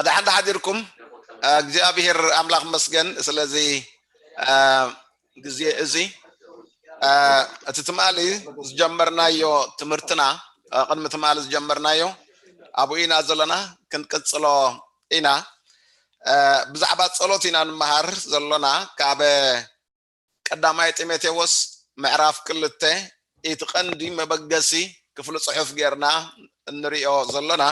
ደሓን ሓዲርኩም እግዚኣብሔር ኣምላኽ መስገን ስለዚ ግዜ እዚ እቲ ትማሊ ዝጀመርናዮ ትምህርትና ቅድሚ ትማሊ ዝጀመርናዮ ኣብኡ ኢና ዘለና ክንቅፅሎ ኢና ብዛዕባ ፀሎት ኢና ንመሃር ዘሎና ካብ ቀዳማይ ጢሞቴዎስ ምዕራፍ ክልተ እቲ ቀንዲ መበገሲ ክፍሊ ፅሑፍ ጌርና እንሪኦ ዘለና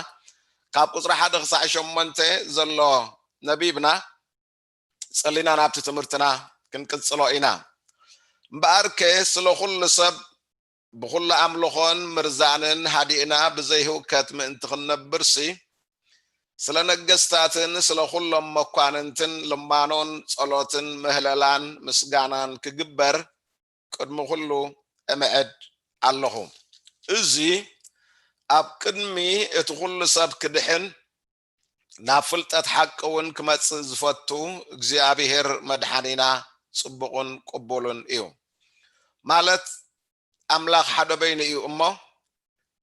ካብ ቁፅሪ ሓደ ክሳዕ ሸሞንተ ዘሎ ነቢብና ፀሊና ናብቲ ትምህርትና ክንቅፅሎ ኢና እምበኣርከ ስለ ኩሉ ሰብ ብኩሉ ኣምልኾን ምርዛንን ሃዲእና ብዘይህውከት ምእንቲ ክንነብርሲ ስለ ነገስታትን ስለ ኩሎም መኳንንትን ልማኖን ጸሎትን ምህለላን ምስጋናን ክግበር ቅድሚ ኩሉ እምዕድ ኣለኹ። እዚ ኣብ ቅድሚ እቲ ኩሉ ሰብ ክድሕን ናብ ፍልጠት ሓቂ እውን ክመጽእ ዝፈቱ እግዚኣብሔር መድሓኒና ጽቡቕን ቅቡልን እዩ። ማለት ኣምላኽ ሓደ በይኑ እዩ እሞ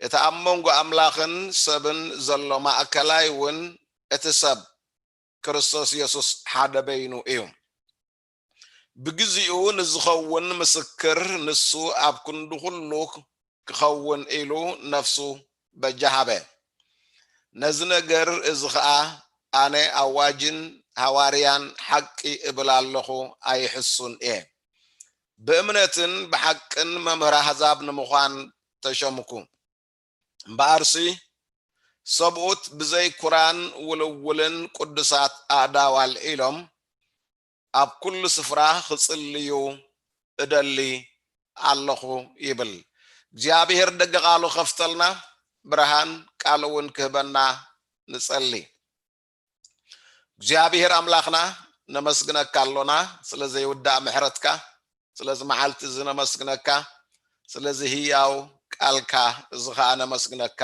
እቲ ኣብ መንጎ ኣምላኽን ሰብን ዘሎ ማእከላይ እውን እቲ ሰብ ክርስቶስ የሱስ ሓደ በይኑ እዩ። ብግዚኡ ንዝኸውን ምስክር ንሱ ኣብ ክንዲ ኩሉ ክኸውን ኢሉ ነፍሱ በጃ ሃበ። ነዚ ነገር እዚ ኸኣ ኣነ ኣዋጅን ሃዋርያን ሓቂ እብል ኣለኹ ኣይሕሱን እየ። ብእምነትን ብሓቅን መምህር ኣህዛብ ንምዃን ተሸምኩ። እምበኣርሲ ሰብኡት ብዘይ ኩራን ውልውልን ቅዱሳት ኣእዳው ኣልዒሎም ኣብ ኩሉ ስፍራ ክጽልዩ እደሊ ኣለኹ ይብል እግዚኣብሔር። ደገ ቃሉ ከፍተልና ብርሃን ቃሉ እውን ክህበና ንጸሊ። እግዚኣብሔር ኣምላኽና ነመስግነካ ኣሎና ስለ ዘይውዳእ ምሕረትካ ስለዚ መዓልቲ እዚ ነመስግነካ ስለዚ ህያው ቃልካ እዚ ከዓ ነመስግነካ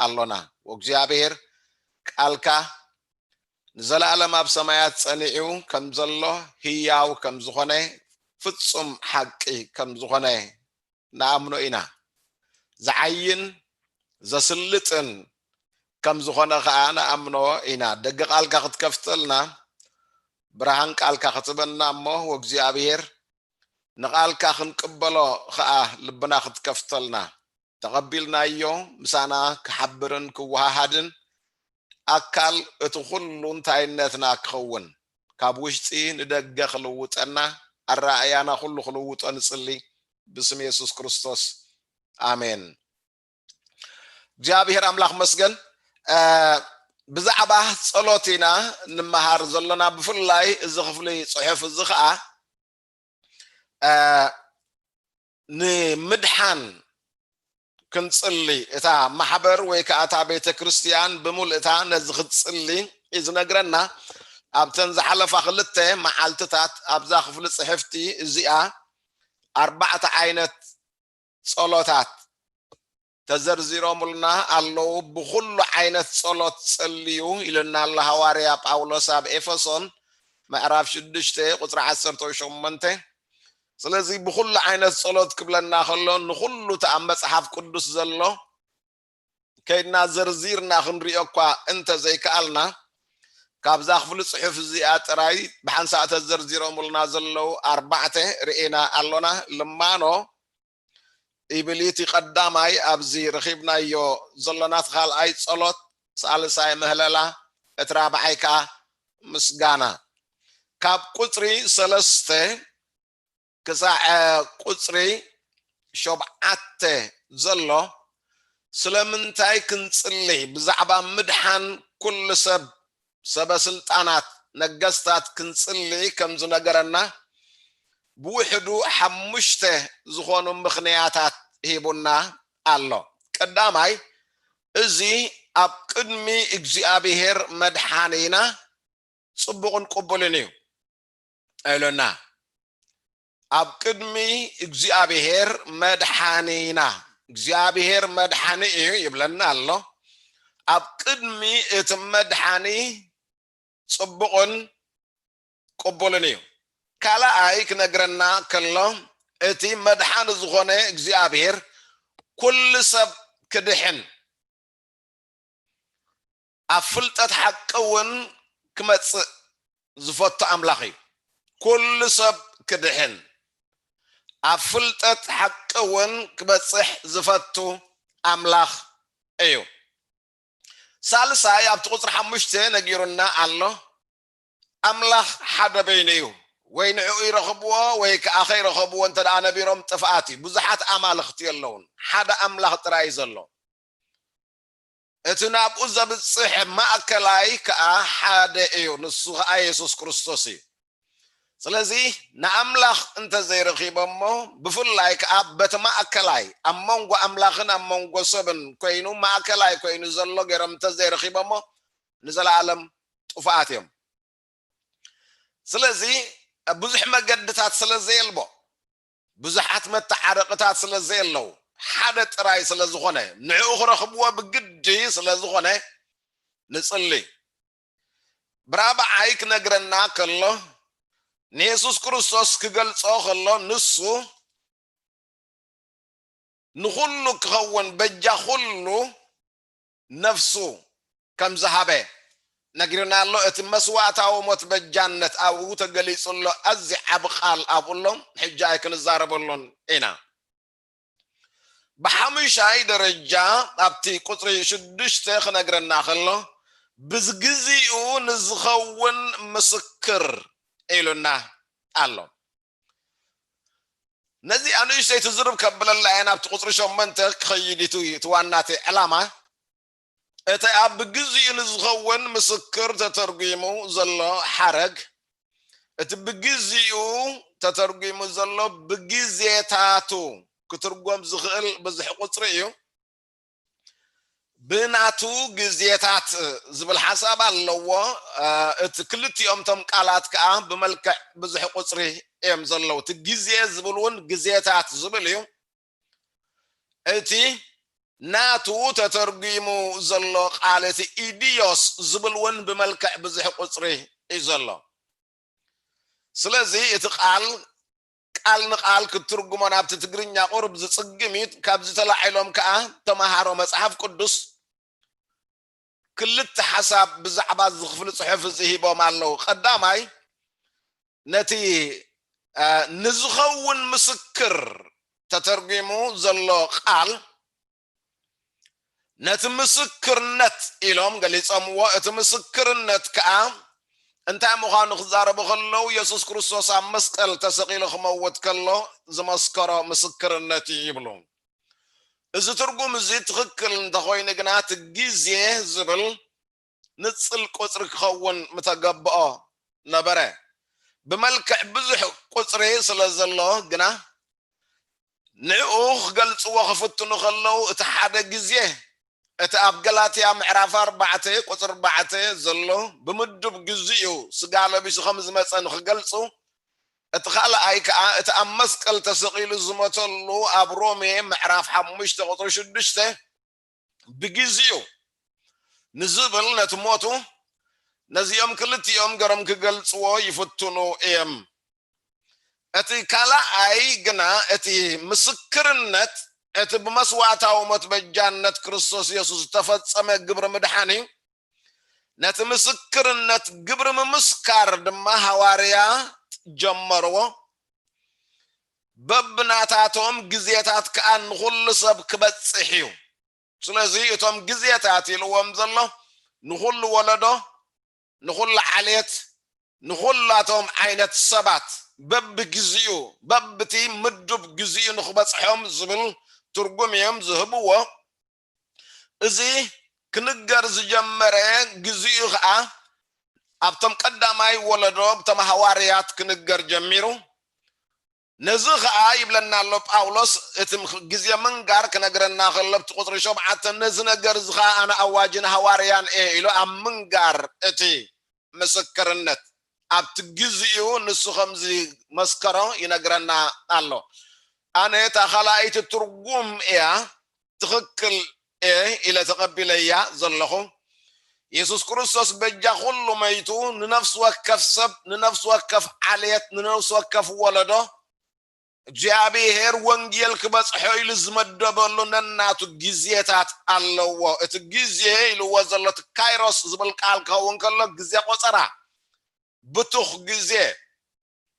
ኣሎና። ወእግዚኣብሔር ቃልካ ንዘለኣለም ኣብ ሰማያት ጸኒዑ ከም ዘሎ ህያው ከም ዝኾነ ፍጹም ሓቂ ከም ዝኾነ ንኣምኖ ኢና። ዝዓይን ዘስልጥን ከም ዝኾነ ከዓ ንኣምኖ ኢና። ደገ ቃልካ ክትከፍተልና ብርሃን ቃልካ ክትበና እሞ ወእግዚኣብሔር ንቓልካ ክንቅበሎ ኸኣ ልብና ክትከፍተልና ተቐቢልናዮ ምሳና ክሓብርን ክወሃሃድን ኣካል እቲ ኩሉ እንታይነትና ክኸውን ካብ ውሽጢ ንደገ ክልውጠና ኣረኣእያና ኩሉ ክልውጦ ንጽሊ ብስም የሱስ ክርስቶስ ኣሜን። እግዚኣብሔር ኣምላኽ መስገን። ብዛዕባ ጸሎት ኢና ንመሃር ዘለና። ብፍላይ እዚ ክፍሊ ጽሑፍ እዚ ኸኣ ንምድሓን ክንጽሊ እታ ማሕበር ወይ ከዓ እታ ቤተ ክርስቲያን ብምልእታ ነዚ ክትጽሊ እዩ ዝነግረና። ኣብተን ዝሓለፋ ክልተ መዓልትታት ኣብዛ ክፍሊ ጽሕፍቲ እዚኣ ኣርባዕተ ዓይነት ጸሎታት ተዘርዚሮምልና ኣለዉ። ብኹሉ ዓይነት ጸሎት ጸልዩ ኢልና ኣሎ ሃዋርያ ጳውሎስ ኣብ ኤፌሶን ምዕራፍ ሽዱሽተ ቁፅሪ ዓሰርተ ሸሞንተ። ስለዚ ብኹሉ ዓይነት ጸሎት ክብለና ከሎ ንኹሉ እቲ ኣብ መጽሓፍ ቅዱስ ዘሎ ከይድና ዘርዚርና ክንሪኦ እኳ እንተዘይከኣልና ካብዛ ክፍሊ ጽሑፍ እዚኣ ጥራይ ብሓንሳእ ተዘርዚሮምልና ዘለዉ ኣርባዕተ ርኤና ኣሎና። ልማኖ ኢብሊቲ ቀዳማይ ኣብዚ ረኺብናዮ ዘሎና እቲ ካልኣይ ጸሎት ሳልሳይ ምህለላ እቲ ራብዓይ ከዓ ምስጋና ካብ ቁፅሪ ሰለስተ ክሳዕ ቁፅሪ ሸብዓተ ዘሎ ስለምንታይ ክንፅሊ ብዛዕባ ምድሓን ኩሉ ሰብ ሰበ ስልጣናት ነገስታት ክንፅሊ ከም ዝነገረና ብውሕዱ ሓሙሽተ ዝኾኑ ምኽንያታት ሂቡና ኣሎ። ቀዳማይ እዚ ኣብ ቅድሚ እግዚኣብሔር መድሓኒና ጽቡቕን ቅቡልን እዩ ኢሉና። ኣብ ቅድሚ እግዚኣብሔር መድሓኒና እግዚኣብሔር መድሓኒ እዩ ይብለና ኣሎ። ኣብ ቅድሚ እቲ መድሓኒ ጽቡቕን ቅቡልን እዩ። ካልኣይ ክነግረና ከሎ እቲ መድሓኒ ዝኾነ እግዚኣብሔር ኩሉ ሰብ ክድሕን ኣብ ፍልጠት ሓቂ እውን ክመጽእ ዝፈቱ ኣምላኽ እዩ። ኩሉ ሰብ ክድሕን ኣብ ፍልጠት ሓቂ እውን ክበጽሕ ዝፈቱ ኣምላኽ እዩ። ሳልሳይ ኣብቲ ቁጽሪ ሓሙሽተ ነጊሩና ኣሎ። ኣምላኽ ሓደ በይኑ እዩ። ወይ ንዕኡ ይረኽብዎ ወይ ከኣ ከይረኸብዎ እንተ ደኣ ነቢሮም ጥፍኣት እዩ። ብዙሓት ኣማልኽቲ የለውን። ሓደ ኣምላኽ ጥራይ እዩ ዘሎ። እቲ ናብኡ ዘብጽሕ ማእከላይ ከኣ ሓደ እዩ፣ ንሱ ከኣ የሱስ ክርስቶስ እዩ። ስለዚ ንኣምላኽ እንተ ዘይረኺቦሞ፣ ብፍላይ ከኣ በቲ ማእከላይ ኣብ መንጎ ኣምላኽን ኣብ መንጎ ሰብን ኮይኑ ማእከላይ ኮይኑ ዘሎ ገይሮም እንተ ዘይረኺቦሞ፣ ንዘለኣለም ጥፉኣት እዮም። ስለዚ ብዙሕ መገድታት ስለ ዘየልቦ፣ ብዙሓት መተዓረቕታት ስለ ዘየለው፣ ሓደ ጥራይ ስለ ዝኾነ፣ ንዕኡ ክረኽብዎ ብግዲ ስለ ዝኾነ ንጽሊ። ብራብዓይ ክነግረና ከሎ፣ ንየሱስ ክርስቶስ ክገልጾ ከሎ፣ ንሱ ንኹሉ ክኸውን በጃ ኩሉ ነፍሱ ከም ዝሃበ ነጊርና ኣሎ። እቲ መስዋእታዊ ሞት በጃነት ኣብኡ ተገሊጹ ኣሎ። ኣዚ ዓቢ ቃል ኣብኡ ኣሎ። ሕጂ ኣይክንዛረበሉን ኢና። ብሓሙሻይ ደረጃ ኣብቲ ቁጽሪ ሽዱሽተ ክነግረና ከሎ፣ ብዝግዚኡ ንዝኸውን ምስክር ኢሉና ኣሎ። ነዚ ኣንእሽተይ ትዝርብ ከብለላ እየ ናብቲ ቁጽሪ ሸሞንተ ክኸይድ እዩ እቲ ዋናቲ ዕላማ። እቲ ኣብ ብግዚኡ ንዝኸውን ምስክር ተተርጒሙ ዘሎ ሓረግ፣ እቲ ብግዚኡ ተተርጒሙ ዘሎ ብግዜታቱ ክትርጎም ዝኽእል ብዙሕ ቁጽሪ እዩ። ብናቱ ግዜታት ዝብል ሓሳብ ኣለዎ። እቲ ክልቲኦም ቶም ቃላት ከኣ ብመልክዕ ብዙሕ ቁጽሪ እዮም ዘለዉ። እቲ ግዜ ዝብል እውን ግዜታት ዝብል እዩ። እቲ ናቱ ተተርጒሙ ዘሎ ቃል እቲ ኢዲዮስ ዝብል እውን ብመልክዕ ብዙሕ ቁጽሪ እዩ ዘሎ። ስለዚ እቲ ቃል ቃል ንቃል ክትትርጉሞ ናብቲ ትግርኛ ቁሩብ ዝጽግም እዩ። ካብዚ ተላዒሎም ከኣ ተመሃሮ መጽሓፍ ቅዱስ ክልተ ሓሳብ ብዛዕባ እዚ ክፍሊ ጽሑፍ እዚ ሂቦም ኣለዉ። ቀዳማይ ነቲ ንዝኸውን ምስክር ተተርጒሙ ዘሎ ቃል ነቲ ምስክርነት ኢሎም ገሊጾምዎ። እቲ ምስክርነት ከኣ እንታይ ምዃኑ ክዛረቡ ከለዉ የሱስ ክርስቶስ ኣብ መስቀል ተሰቒሉ ክመውት ከሎ ዝመስከሮ ምስክርነት እዩ ይብሉ። እዚ ትርጉም እዚ ትኽክል እንተኾይኑ ግና እቲ ግዜ ዝብል ንጽል ቁጽሪ ክኸውን ምተገብኦ ነበረ። ብመልክዕ ብዙሕ ቁጽሪ ስለ ዘሎ ግና ንዕኡ ክገልጽዎ ክፍትኑ ከለዉ እቲ ሓደ ግዜ እቲ ኣብ ገላትያ ምዕራፍ ኣርባዕተ ቁጽሪ ኣርባዕተ ዘሎ ብምዱብ ግዜኡ ስጋ ለቢሱ ከም ዝመጸ ንኽገልጹ እቲ ካልኣይ ከኣ እቲ ኣብ መስቀል ተሰቒሉ ዝሞተሉ ኣብ ሮሜ ምዕራፍ ሓሙሽተ ቁጽሪ ሽዱሽተ ብግዜኡ ንዝብል ነቲ ሞቱ ነዚኦም ክልቲኦም ገሮም ክገልጽዎ ይፍትኑ እዮም። እቲ ካልኣይ ግና እቲ ምስክርነት እቲ ብመስዋእታዊ ሞት በጃነት ክርስቶስ የሱስ ዝተፈጸመ ግብሪ ምድሓን እዩ። ነቲ ምስክርነት ግብሪ ምምስካር ድማ ሃዋርያት ጀመርዎ። በብናታቶም ግዜታት ከኣ ንኹሉ ሰብ ክበጽሕ እዩ። ስለዚ እቶም ግዜታት ኢልዎም ዘሎ ንኹሉ ወለዶ፣ ንኹሉ ዓሌት፣ ንኹላቶም ዓይነት ሰባት በብግዚኡ በብቲ ምዱብ ግዚኡ ንኽበጽሖም ዝብል ትርጉም እዮም ዝህብዎ። እዚ ክንገር ዝጀመረ ግዚኡ ኸኣ ኣብቶም ቀዳማይ ወለዶ ብቶም ሃዋርያት ክንገር ጀሚሩ። ነዚ ኸኣ ይብለና ኣሎ ጳውሎስ፣ እቲ ግዜ ምንጋር ክነግረና ከሎ ኣብቲ ቁጽሪ ሸውዓተ ነዚ ነገር እዚ ኸኣ ኣነ ኣዋጅን ሃዋርያን እየ ኢሉ ኣብ ምንጋር እቲ ምስክርነት ኣብቲ ግዚኡ ንሱ ከም ዝመስከሮ ይነግረና ኣሎ። ኣነ እታ ካልኣይቲ ትርጉም እያ ትኽክል እየ ኢለ ተቐቢለያ ዘለኹ። የሱስ ክርስቶስ በጃ ኩሉ መይቱ፣ ንነፍሲ ወከፍ ሰብ፣ ንነፍሲ ወከፍ ዓሌት፣ ንነፍሲ ወከፍ ወለዶ እግዚኣብሔር ወንጌል ክበጽሖ ኢሉ ዝመደበሉ ነናቱ ግዜታት ኣለዎ። እቲ ግዜ ኢልዎ ዘሎ እቲ ካይሮስ ዝብል ቃል ክኸውን ከሎ ግዜ ቆጸራ፣ ብቱኽ ግዜ፣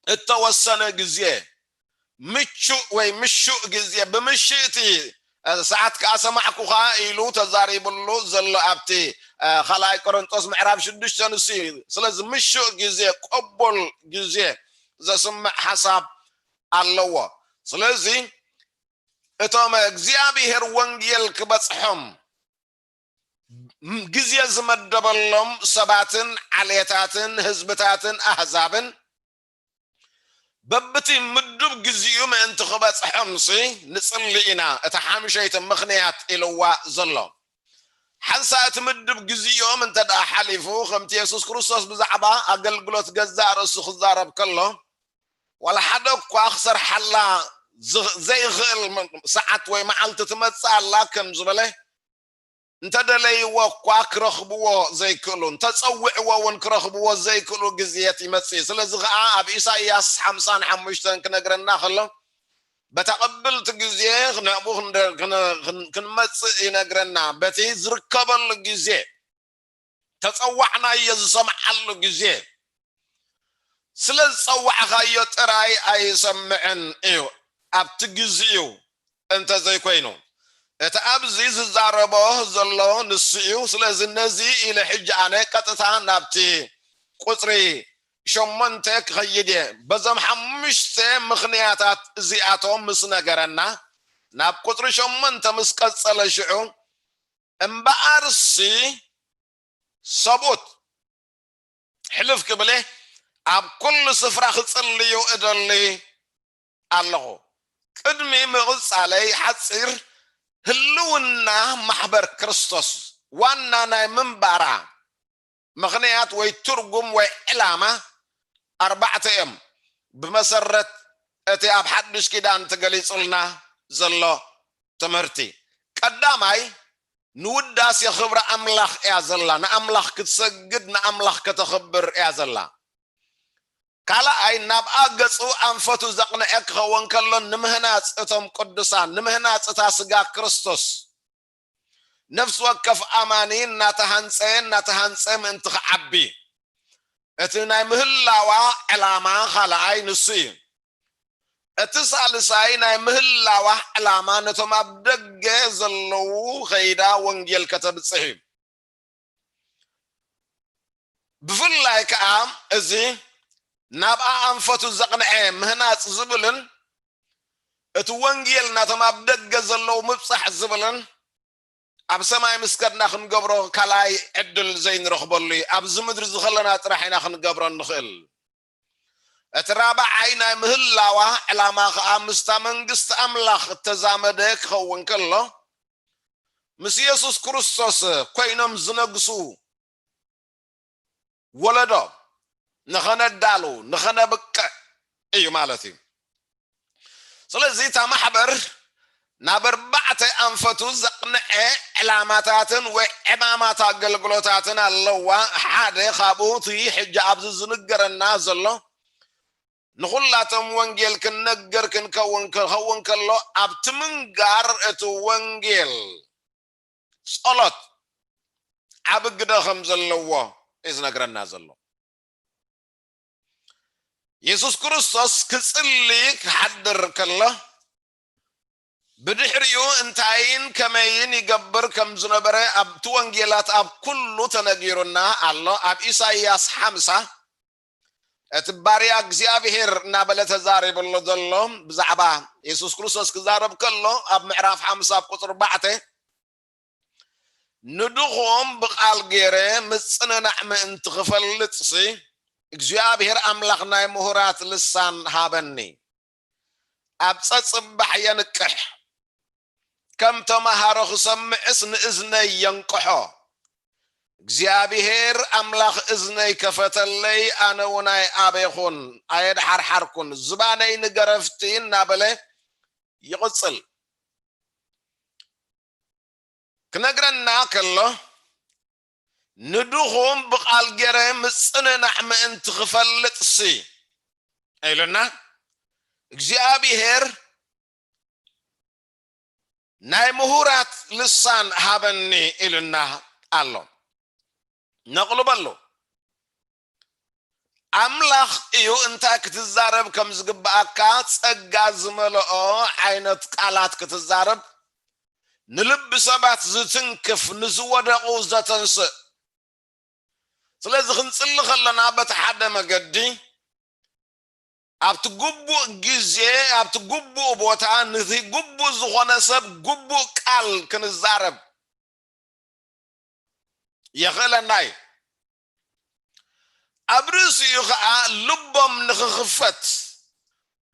እተወሰነ ግዜ፣ ምቹእ ወይ ምሹእ ግዜ፣ ብምሽእቲ ሰዓት ከኣ ሰማዕኩኻ ኢሉ ተዛሪብሉ ዘሎ ኣብቲ ካልኣይ ቆሮንጦስ ምዕራፍ ሽዱሽተ ንሱ እዩ። ስለዚ ምሹእ ግዜ፣ ቅቡል ግዜ ዘስምዕ ሓሳብ ኣለዎ። ስለዚ እቶም እግዚኣብሔር ወንጌል ክበጽሖም ግዜ ዝመደበሎም ሰባትን ዓሌታትን ህዝብታትን ኣህዛብን በብቲ ምዱብ ግዜኡ ምእንቲ ክበጽሖምሲ ንጽሊ ኢና። እታ ሓምሸይቲ ምኽንያት ኢልዋ ዘሎ ሓንሳ እቲ ምዱብ ግዜኦም እንተ ደኣ ሓሊፉ፣ ከምቲ የሱስ ክርስቶስ ብዛዕባ ኣገልግሎት ገዛእ ርእሱ ክዛረብ ከሎ፣ ዋላ ሓደ እኳ ክሰርሓላ ዝ-፣ ዘይኽእል ም-፣ ሰዓት ወይ መዓልቲ ትመጽእ ኣላ ከም ዝበለ፣ እንተደለይዎ እኳ ክረኽብዎ ዘይክእሉ፣ እንተጸውዕዎ እውን ክረኽብዎ ዘይክእሉ ግዜት ይመጽእ። ስለዚ ኸኣ ኣብ ኢሳይያስ ሓምሳን ሓሙሽተን ክነግረና ከሎ፣ በታ ቅብልቲ ግዜ ንዕኡ ክንደ-፣ ክን-፣ ክን-፣ ክንመጽእ ይነግረና። በቲ ዝርከበሉ ግዜ፣ ተጸዋዕናዮ ዝሰምዓሉ ግዜ፣ ስለ ዝጸዋዕኻዮ ጥራይ ኣይሰምዕን እዩ፣ ኣብቲ ግዜኡ እንተ ዘይኮይኑ። እቲ ኣብዚ ዝዛረቦ ዘሎ ንሱ እዩ። ስለዚ ነዚ ኢለ ሕጂ ኣነ ቀጥታ ናብቲ ቁጽሪ ሸሞንተ ክኸይድ እየ። በዞም ሓሙሽተ ምኽንያታት እዚኣቶም ምስ ነገረና፣ ናብ ቁጽሪ ሸሞንተ ምስ ቀጸለ ሽዑ፣ እምበኣርሲ ሰብኡት ሕልፍ ክብል እየ፣ ኣብ ኩሉ ስፍራ ክጽልዩ እደሊ ኣለኹ። ቅድሚ ምቕጻለይ ሓጺር ህልውና ማሕበር ክርስቶስ ዋና ናይ ምንባራ ምኽንያት ወይ ትርጉም ወይ ዕላማ ኣርባዕተ እዮም። ብመሰረት እቲ ኣብ ሓድሽ ኪዳን ተገሊጹልና ዘሎ ትምህርቲ፣ ቀዳማይ ንውዳሴ ክብሪ ኣምላኽ እያ ዘላ። ንኣምላኽ ክትሰግድ፣ ንኣምላኽ ከተኽብር እያ ዘላ። ካልኣይ ናብኣ ገጹ ኣንፈቱ ዘቕንዐ ክኸውን ከሎ፣ ንምህናጽ እቶም ቅዱሳን፣ ንምህናጽ እታ ስጋ ክርስቶስ፣ ነፍሲ ወከፍ ኣማኒ እናተሃንጸ እናተሃንጸ ምእንቲ ክዓቢ፣ እቲ ናይ ምህላዋ ዕላማ ካልኣይ ንሱ እዩ። እቲ ሳልሳይ ናይ ምህላዋ ዕላማ ነቶም ኣብ ደገ ዘለዉ ኸይዳ ወንጌል ከተብጽሕ እዩ። ብፍላይ ከኣ እዚ ናብኣ ኣንፈቱ ዘቕንዐ ምህናጽ ዝብልን እቲ ወንጌል ናቶም ኣብ ደገ ዘለዉ ምብጻሕ ዝብልን ኣብ ሰማይ ምስ ከድና ክንገብሮ ካልኣይ ዕድል ዘይንረኽበሉ እዩ። ኣብዚ ምድሪ ዝኸለና ጥራሕ ኢና ክንገብሮ እንኽእል። እቲ ራብዓይ ናይ ምህላዋ ዕላማ ኸኣ ምስታ መንግስቲ ኣምላኽ እተዛመደ ክኸውን ከሎ፣ ምስ የሱስ ክርስቶስ ኮይኖም ዝነግሱ ወለዶ ንኸነዳሉ፣ ንኸነብቅዕ እዩ ማለት እዩ። ስለዚ እታ ማሕበር ናብ ኣርባዕተ ኣንፈቱ ዘቕንዐ ዕላማታትን ወይ ዕማማት ኣገልግሎታትን ኣለዋ። ሓደ ካብኡ እቲ ሕጂ ኣብዚ ዝንገረና ዘሎ ንኹላቶም ወንጌል ክንነግር ክንከውን፣ ክኸውን ከሎ ኣብቲ ምንጋር እቲ ወንጌል ጸሎት ዓቢ ግደ ከም ዘለዎ እዩ ዝነግረና ዘሎ። የሱስ ክርስቶስ ክጽሊ ክሓድር ከሎ ብድሕሪኡ እንታይን ከመይን ይገብር ከም ዝነበረ ኣብቲ ወንጌላት ኣብ ኩሉ ተነጊሩና ኣሎ። ኣብ ኢሳይያስ ሓምሳ እቲ ባርያ እግዚኣብሔር እናበለ ተዛሪብሎ ዘሎ ብዛዕባ የሱስ ክርስቶስ ክዛረብ ከሎ ኣብ ምዕራፍ ሓምሳ ኣብ ቁጽሪ ኣርባዕተ ንድኹም ብቓል ገይረ ምጽንናዕ ምእንቲ ክፈልጥሲ እግዚኣብሔር ኣምላኽ ናይ ምሁራት ልሳን ሃበኒ። ኣብ ጸጽባሕ የንቅሕ፣ ከም ተማሃሮ ክሰምዕስ ንእዝነይ የንቅሖ። እግዚኣብሔር ኣምላኽ እዝነይ ከፈተለይ፣ ኣነ እውን ኣይኣበኹን፣ ኣየድሓርሓርኩን፣ ዝባነይ ንገረፍቲ እናበለ ይቕጽል። ክነግረና ከሎ ንድኹም ብቓል ገይረ ምጽንናዕ ምእንቲ ክፈልጥሲ ኢሉና። እግዚኣብሔር ናይ ምሁራት ልሳን ሃበኒ ኢሉና ኣሎ። ነቕልበሉ። ኣምላኽ እዩ እንታይ ክትዛረብ ከም ዝግብኣካ ጸጋ ዝመልኦ ዓይነት ቃላት ክትዛረብ፣ ንልቢ ሰባት ዝትንክፍ፣ ንዝወደቑ ዘተንስእ። ስለዚ ክንጽሊ ከለና በቲ ሓደ መገዲ ኣብቲ ግቡእ ግዜ ኣብቲ ግቡእ ቦታ ነቲ ግቡእ ዝኾነ ሰብ ግቡእ ቃል ክንዛረብ የኽእለና እዩ። ኣብ ርእሲኡ ኸዓ ልቦም ንኽኽፈት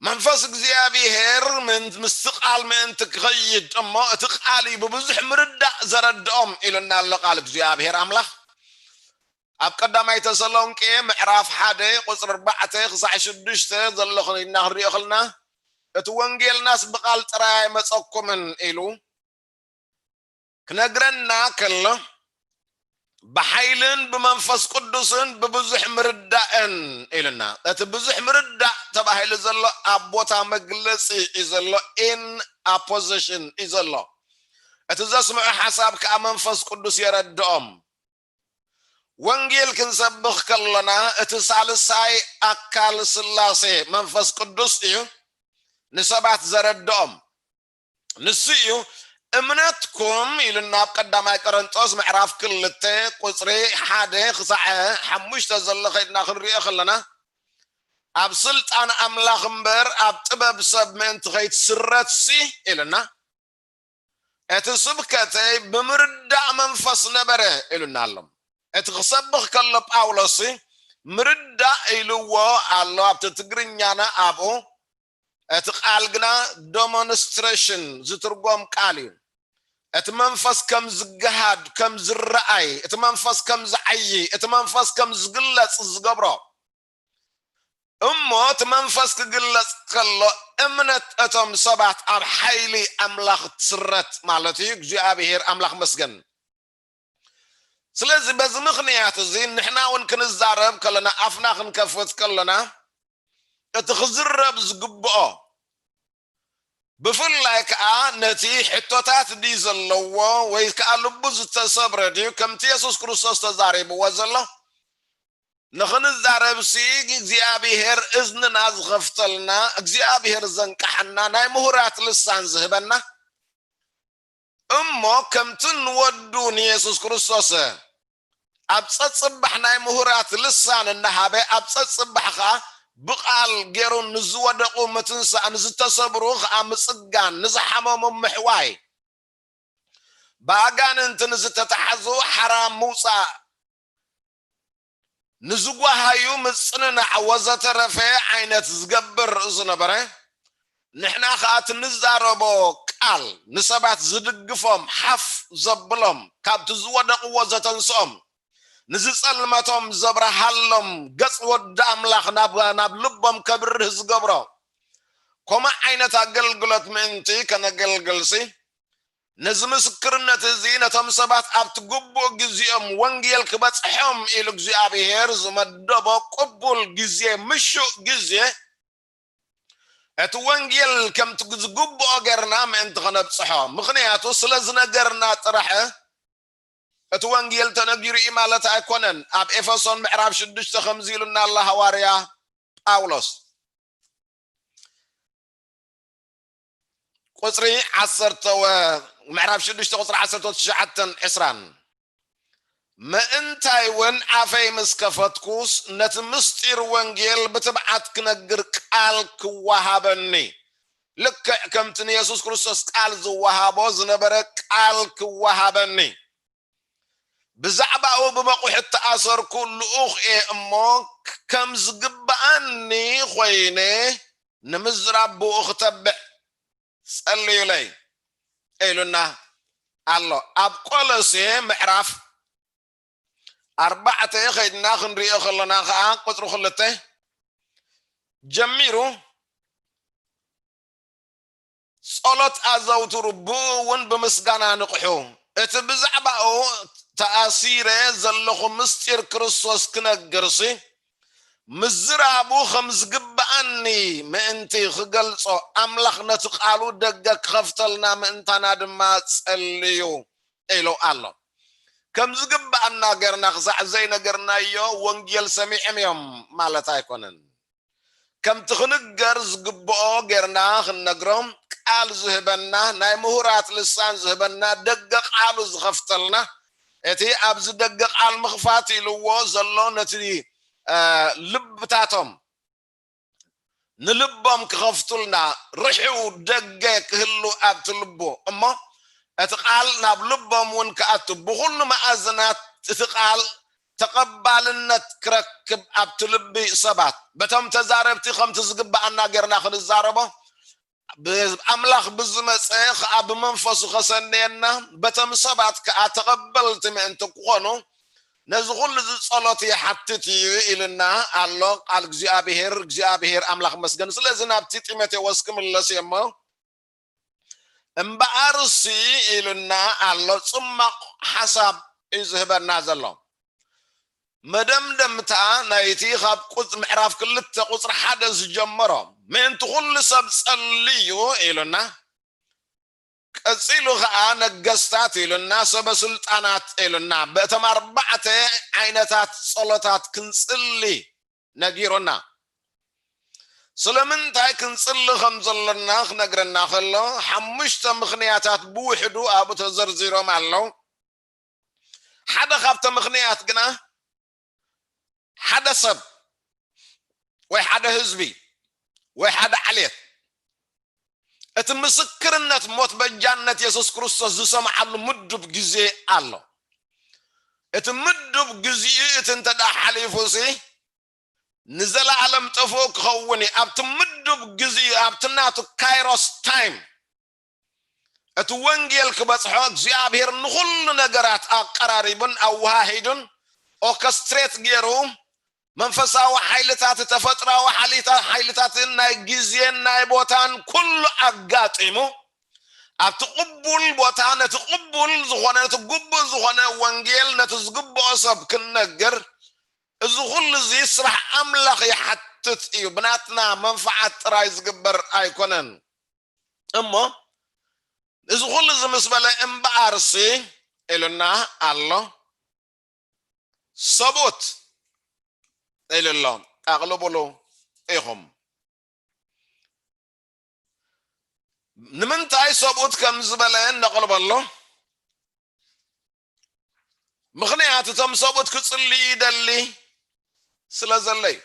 መንፈስ እግዚኣብሔር ምእንቲ ምስቲ ቃል ምእንቲ ክኸይድ እሞ እቲ ቃል እዩ ብብዙሕ ምርዳእ ዘረድኦም ኢሉና ኣሎ ቃል እግዚኣብሔር ኣምላኽ። ኣብ ቀዳማይ ተሰሎንቄ ምዕራፍ ሓደ ቁፅሪ ኣርባዕተ ክሳዕ ሽዱሽተ ዘሎ ክንኢድና ክንሪኦ ከለና እቲ ወንጌልናስ ብቃል ጥራይ ኣይመፀኩምን ኢሉ ክነግረና ከሎ ብሓይልን ብመንፈስ ቅዱስን ብብዙሕ ምርዳእን ኢልና። እቲ ብዙሕ ምርዳእ ተባሂሉ ዘሎ ኣብ ቦታ መግለፂ እዩ ዘሎ፣ in a position እዩ ዘሎ። እቲ ዘስምዑ ሓሳብ ከዓ መንፈስ ቅዱስ የረድኦም። ወንጌል ክንሰብኽ ከሎና እቲ ሳልሳይ ኣካል ስላሴ መንፈስ ቅዱስ እዩ ንሰባት ዘረድኦም። ንሱ እዩ እምነትኩም ኢሉና ኣብ ቀዳማይ ቆሮንጦስ ምዕራፍ ክልተ ቁፅሪ ሓደ ክሳዕ ሓሙሽተ ዘሎ ከይድና ክንሪኦ ከለና ኣብ ስልጣን ኣምላኽ እምበር ኣብ ጥበብ ሰብ ምእንቲ ከይትስረትሲ ኢሉና። እቲ ስብከተይ ብምርዳእ መንፈስ ነበረ ኢሉና ኣሎ። እቲ ክሰብኽ ከሎ ጳውሎስ ምርዳእ ኢልዎ ኣሎ ኣብቲ ትግርኛና ኣብኡ። እቲ ቃል ግና ዶሞንስትሬሽን ዝትርጎም ቃል እዩ። እቲ መንፈስ ከም ዝገሃድ ከም ዝረኣይ፣ እቲ መንፈስ ከም ዝዓዪ፣ እቲ መንፈስ ከም ዝግለጽ ዝገብሮ እሞ እቲ መንፈስ ክግለጽ ከሎ እምነት እቶም ሰባት ኣብ ሓይሊ ኣምላኽ ትስረት ማለት እዩ። እግዚኣብሔር ኣምላኽ መስገን። ስለዚ በዚ ምኽንያት እዚ ንሕና እውን ክንዛረብ ከለና ኣፍና ክንከፍት ከለና እቲ ክዝረብ ዝግብኦ ብፍላይ ከዓ ነቲ ሕቶታት ድዩ ዘለዎ ወይ ከዓ ልቡ ዝተሰብረ ድዩ ከምቲ የሱስ ክርስቶስ ተዛሪብዎ ዘሎ ንኽንዛረብሲ እግዚኣብሔር እዝንና ዝኸፍተልና እግዚኣብሔር ዘንቃሓና ናይ ምሁራት ልሳን ዝህበና እሞ ከምቲ ንወዱ ንየሱስ ክርስቶስ ኣብ ጸጽባሕ ናይ ምሁራት ልሳን እናሃበ ኣብ ጸጽባሕ ኸዓ ብቓል ገይሩ ንዝወደቑ ምትንሳእ ንዝተሰብሩ ኸዓ ምጽጋን ንዝሓመሙ ምሕዋይ ብኣጋንንቲ ንዝተተሓዙ ሓራ ምውፃእ ንዝጓሃዩ ምፅንናዕ ወዘተረፈ ዓይነት ዝገብር ዝነበረ ንሕና ከዓ ትንዛረቦ ቃል ንሰባት ዝድግፎም ሓፍ ዘብሎም ካብቲ ዝወደቕዎ ዘተንስኦም ንዝፀልመቶም ዘብረሃሎም ገፅ ወዲ ኣምላኽ ናብ ልቦም ከብርህ ዝገብሮ ኮማ ዓይነት ኣገልግሎት ምእንቲ ከነገልግልሲ ነዚ ምስክርነት እዚ ነቶም ሰባት ኣብቲ ግቡእ ግዜኦም ወንጌል ክበጽሖም ኢሉ እግዚኣብሔር ዝመደቦ ቅቡል ግዜ ምሹእ ግዜ እቲ ወንጌል ከምቲ ዝግብኦ ጌርና ምእንቲ ከነብጽሖ ምኽንያቱ ስለ ዝነገርና ጥራሕ እቲ ወንጌል ተነጊሩ እዩ ማለት ኣይኮነን። ኣብ ኤፌሶን ምዕራፍ ሽዱሽተ ከምዚ ኢሉና ኣሎ ሃዋርያ ጳውሎስ ቁፅሪ ዓሰርተ ምዕራፍ ሽዱሽተ ቁፅሪ ዓሰርተ ትሽዓተን ዕስራን ምእንታይ እውን ኣፈይ ምስ ከፈትኩስ ነቲ ምስጢር ወንጌል ብትብዓት ክነግር ቃል ክወሃበኒ ልክዕ ከምቲ ንየሱስ ክርስቶስ ቃል ዝወሃቦ ዝነበረ ቃል ክወሃበኒ ብዛዕባኡ ብመቑሕ እተኣሰርኩ ልኡኽ እየ እሞ ከም ዝግብኣኒ ኮይነ ንምዝራብ ብኡ ክተብዕ ጸልዩለይ ኢሉና ኣሎ ኣብ ቆሎሴ ምዕራፍ ኣርባዕተ ከይድና ክንሪኦ ከለና ከዓ ቁፅሪ ክልተ ጀሚሩ ጸሎት ኣዘውትሩ ብኡ እውን ብምስጋና ንቕሑ እቲ ብዛዕባኡ ተኣሲረ ዘለኹ ምስጢር ክርስቶስ ክነግርሲ ምዝራቡ ከም ዝግባእ ዝግብኣኒ ምእንቲ ክገልጾ፣ ኣምላኽ ነቲ ቃሉ ደገ ክኸፍተልና ምእንታና ድማ ጸልዩ ኢሉ ኣሎ። ከም ዝግብኣና ጌርና ክሳዕ ዘይነገርናዮ ወንጌል ሰሚዖም እዮም ማለት ኣይኮነን። ከምቲ ክንገር ዝግብኦ ጌርና ክንነግሮም ቃል ዝህበና፣ ናይ ምሁራት ልሳን ዝህበና፣ ደገ ቃሉ ዝኸፍተልና፣ እቲ ኣብዚ ደገ ቃል ምኽፋት ኢልዎ ዘሎ ነቲ፣ እ፣ ልብታቶም ንልቦም ክኸፍቱልና፣ ርሑው ደገ ክህሉ ኣብቲ ልቡ እሞ እቲ ቃል ናብ ልቦም እውን ክኣቱ፣ ብኹሉ መኣዝናት እቲ ቃል ተቐባልነት ክረክብ ኣብቲ ልቢ ሰባት፣ በቶም ተዛረብቲ ከምቲ ዝግብኣና ጌርና ክንዛረቦ፣ ብኣምላኽ ብዝመጸ ከኣ ብመንፈሱ ከሰንየና፣ በቶም ሰባት ከኣ ተቐበልቲ ምእንቲ ክኾኑ፣ ነዚ ኩሉ እዚ ጸሎት ይሓትት እዩ ኢልና ኣሎ ቃል እግዚኣብሔር። እግዚኣብሔር ኣምላኽ መስገን። ስለዚ ናብቲ ጢሞቴዎስ ክምለስ እየ እሞ፣ እምበኣርሲ ኢሉና ኣሎ፣ ጽማቕ ሓሳብ እዩ ዝህበና ዘሎ። መደምደምታ ናይቲ ካብ ቁጽ-፣ ምዕራፍ ክልተ ቁጽሪ ሓደ ዝጀመሮ፣ ምእንቲ ኩሉ ሰብ ጸልዩ ኢሉና፣ ቀጺሉ ኸኣ ነገስታት ኢሉና፣ ሰበ ስልጣናት ኢሉና፣ በእቶም ኣርባዕተ ዓይነታት ጸሎታት ክንጽሊ ነጊሩና። ስለምንታይ ክንጽሊ ከም ዘሎና ክነግረና ከሎ፣ ሓሙሽተ ምኽንያታት ብውሕዱ ኣብኡ ተዘርዚሮም ኣለዉ። ሓደ ካብቲ ምኽንያት ግና፣ ሓደ ሰብ ወይ ሓደ ህዝቢ ወይ ሓደ ዓሌት እቲ ምስክርነት ሞት በጃነት የሱስ ክርስቶስ ዝሰምዓሉ ምዱብ ግዜ ኣሎ። እቲ ምዱብ ግዚኡ እቲ እንተ ደኣ ሓሊፉሲ፣ ንዘለኣለም ጥፉእ ክኸውን እዩ። ኣብቲ ምዱብ ግዚኡ፣ ኣብቲ ናቱ ካይሮስ ታይም፣ እቲ ወንጌል ክበጽሖ እግዚኣብሔር ንኹሉ ነገራት ኣቀራሪቡን ኣወሃሂዱን ኦርኬስትሬት ገይሩ፣ መንፈሳዊ ሓይልታት፣ ተፈጥራዊ ሓይልታ-፣ ሓይልታትን ናይ ግዜን ናይ ቦታን ኩሉ ኣጋጢሙ፣ ኣብቲ ቅቡል ቦታ ነቲ ቅቡል ዝኾነ፣ ነቲ ግቡእ ዝኾነ ወንጌል ነቲ ዝግብኦ ሰብ ክንነግር፣ እዚ ኩሉ እዚ ስራሕ ኣምላኽ ይሓትት እዩ። ብናትና መንፍዓት ጥራይ ዝግበር ኣይኮነን። እሞ እዚ ኩሉ እዚ ምስ በለ፣ እምበኣርሲ ኢሉና ኣሎ፣ ሰብኡት ኢሉ ኣሎ፣ ኣቕልቡሉ ኢኹም። ንምንታይ ሰብኡት ከም ዝበለ ነቕልበሉ? ምኽንያቱ እቶም ሰብኡት ክጽልዩ ይደሊ ስለ ዘሎ እዩ።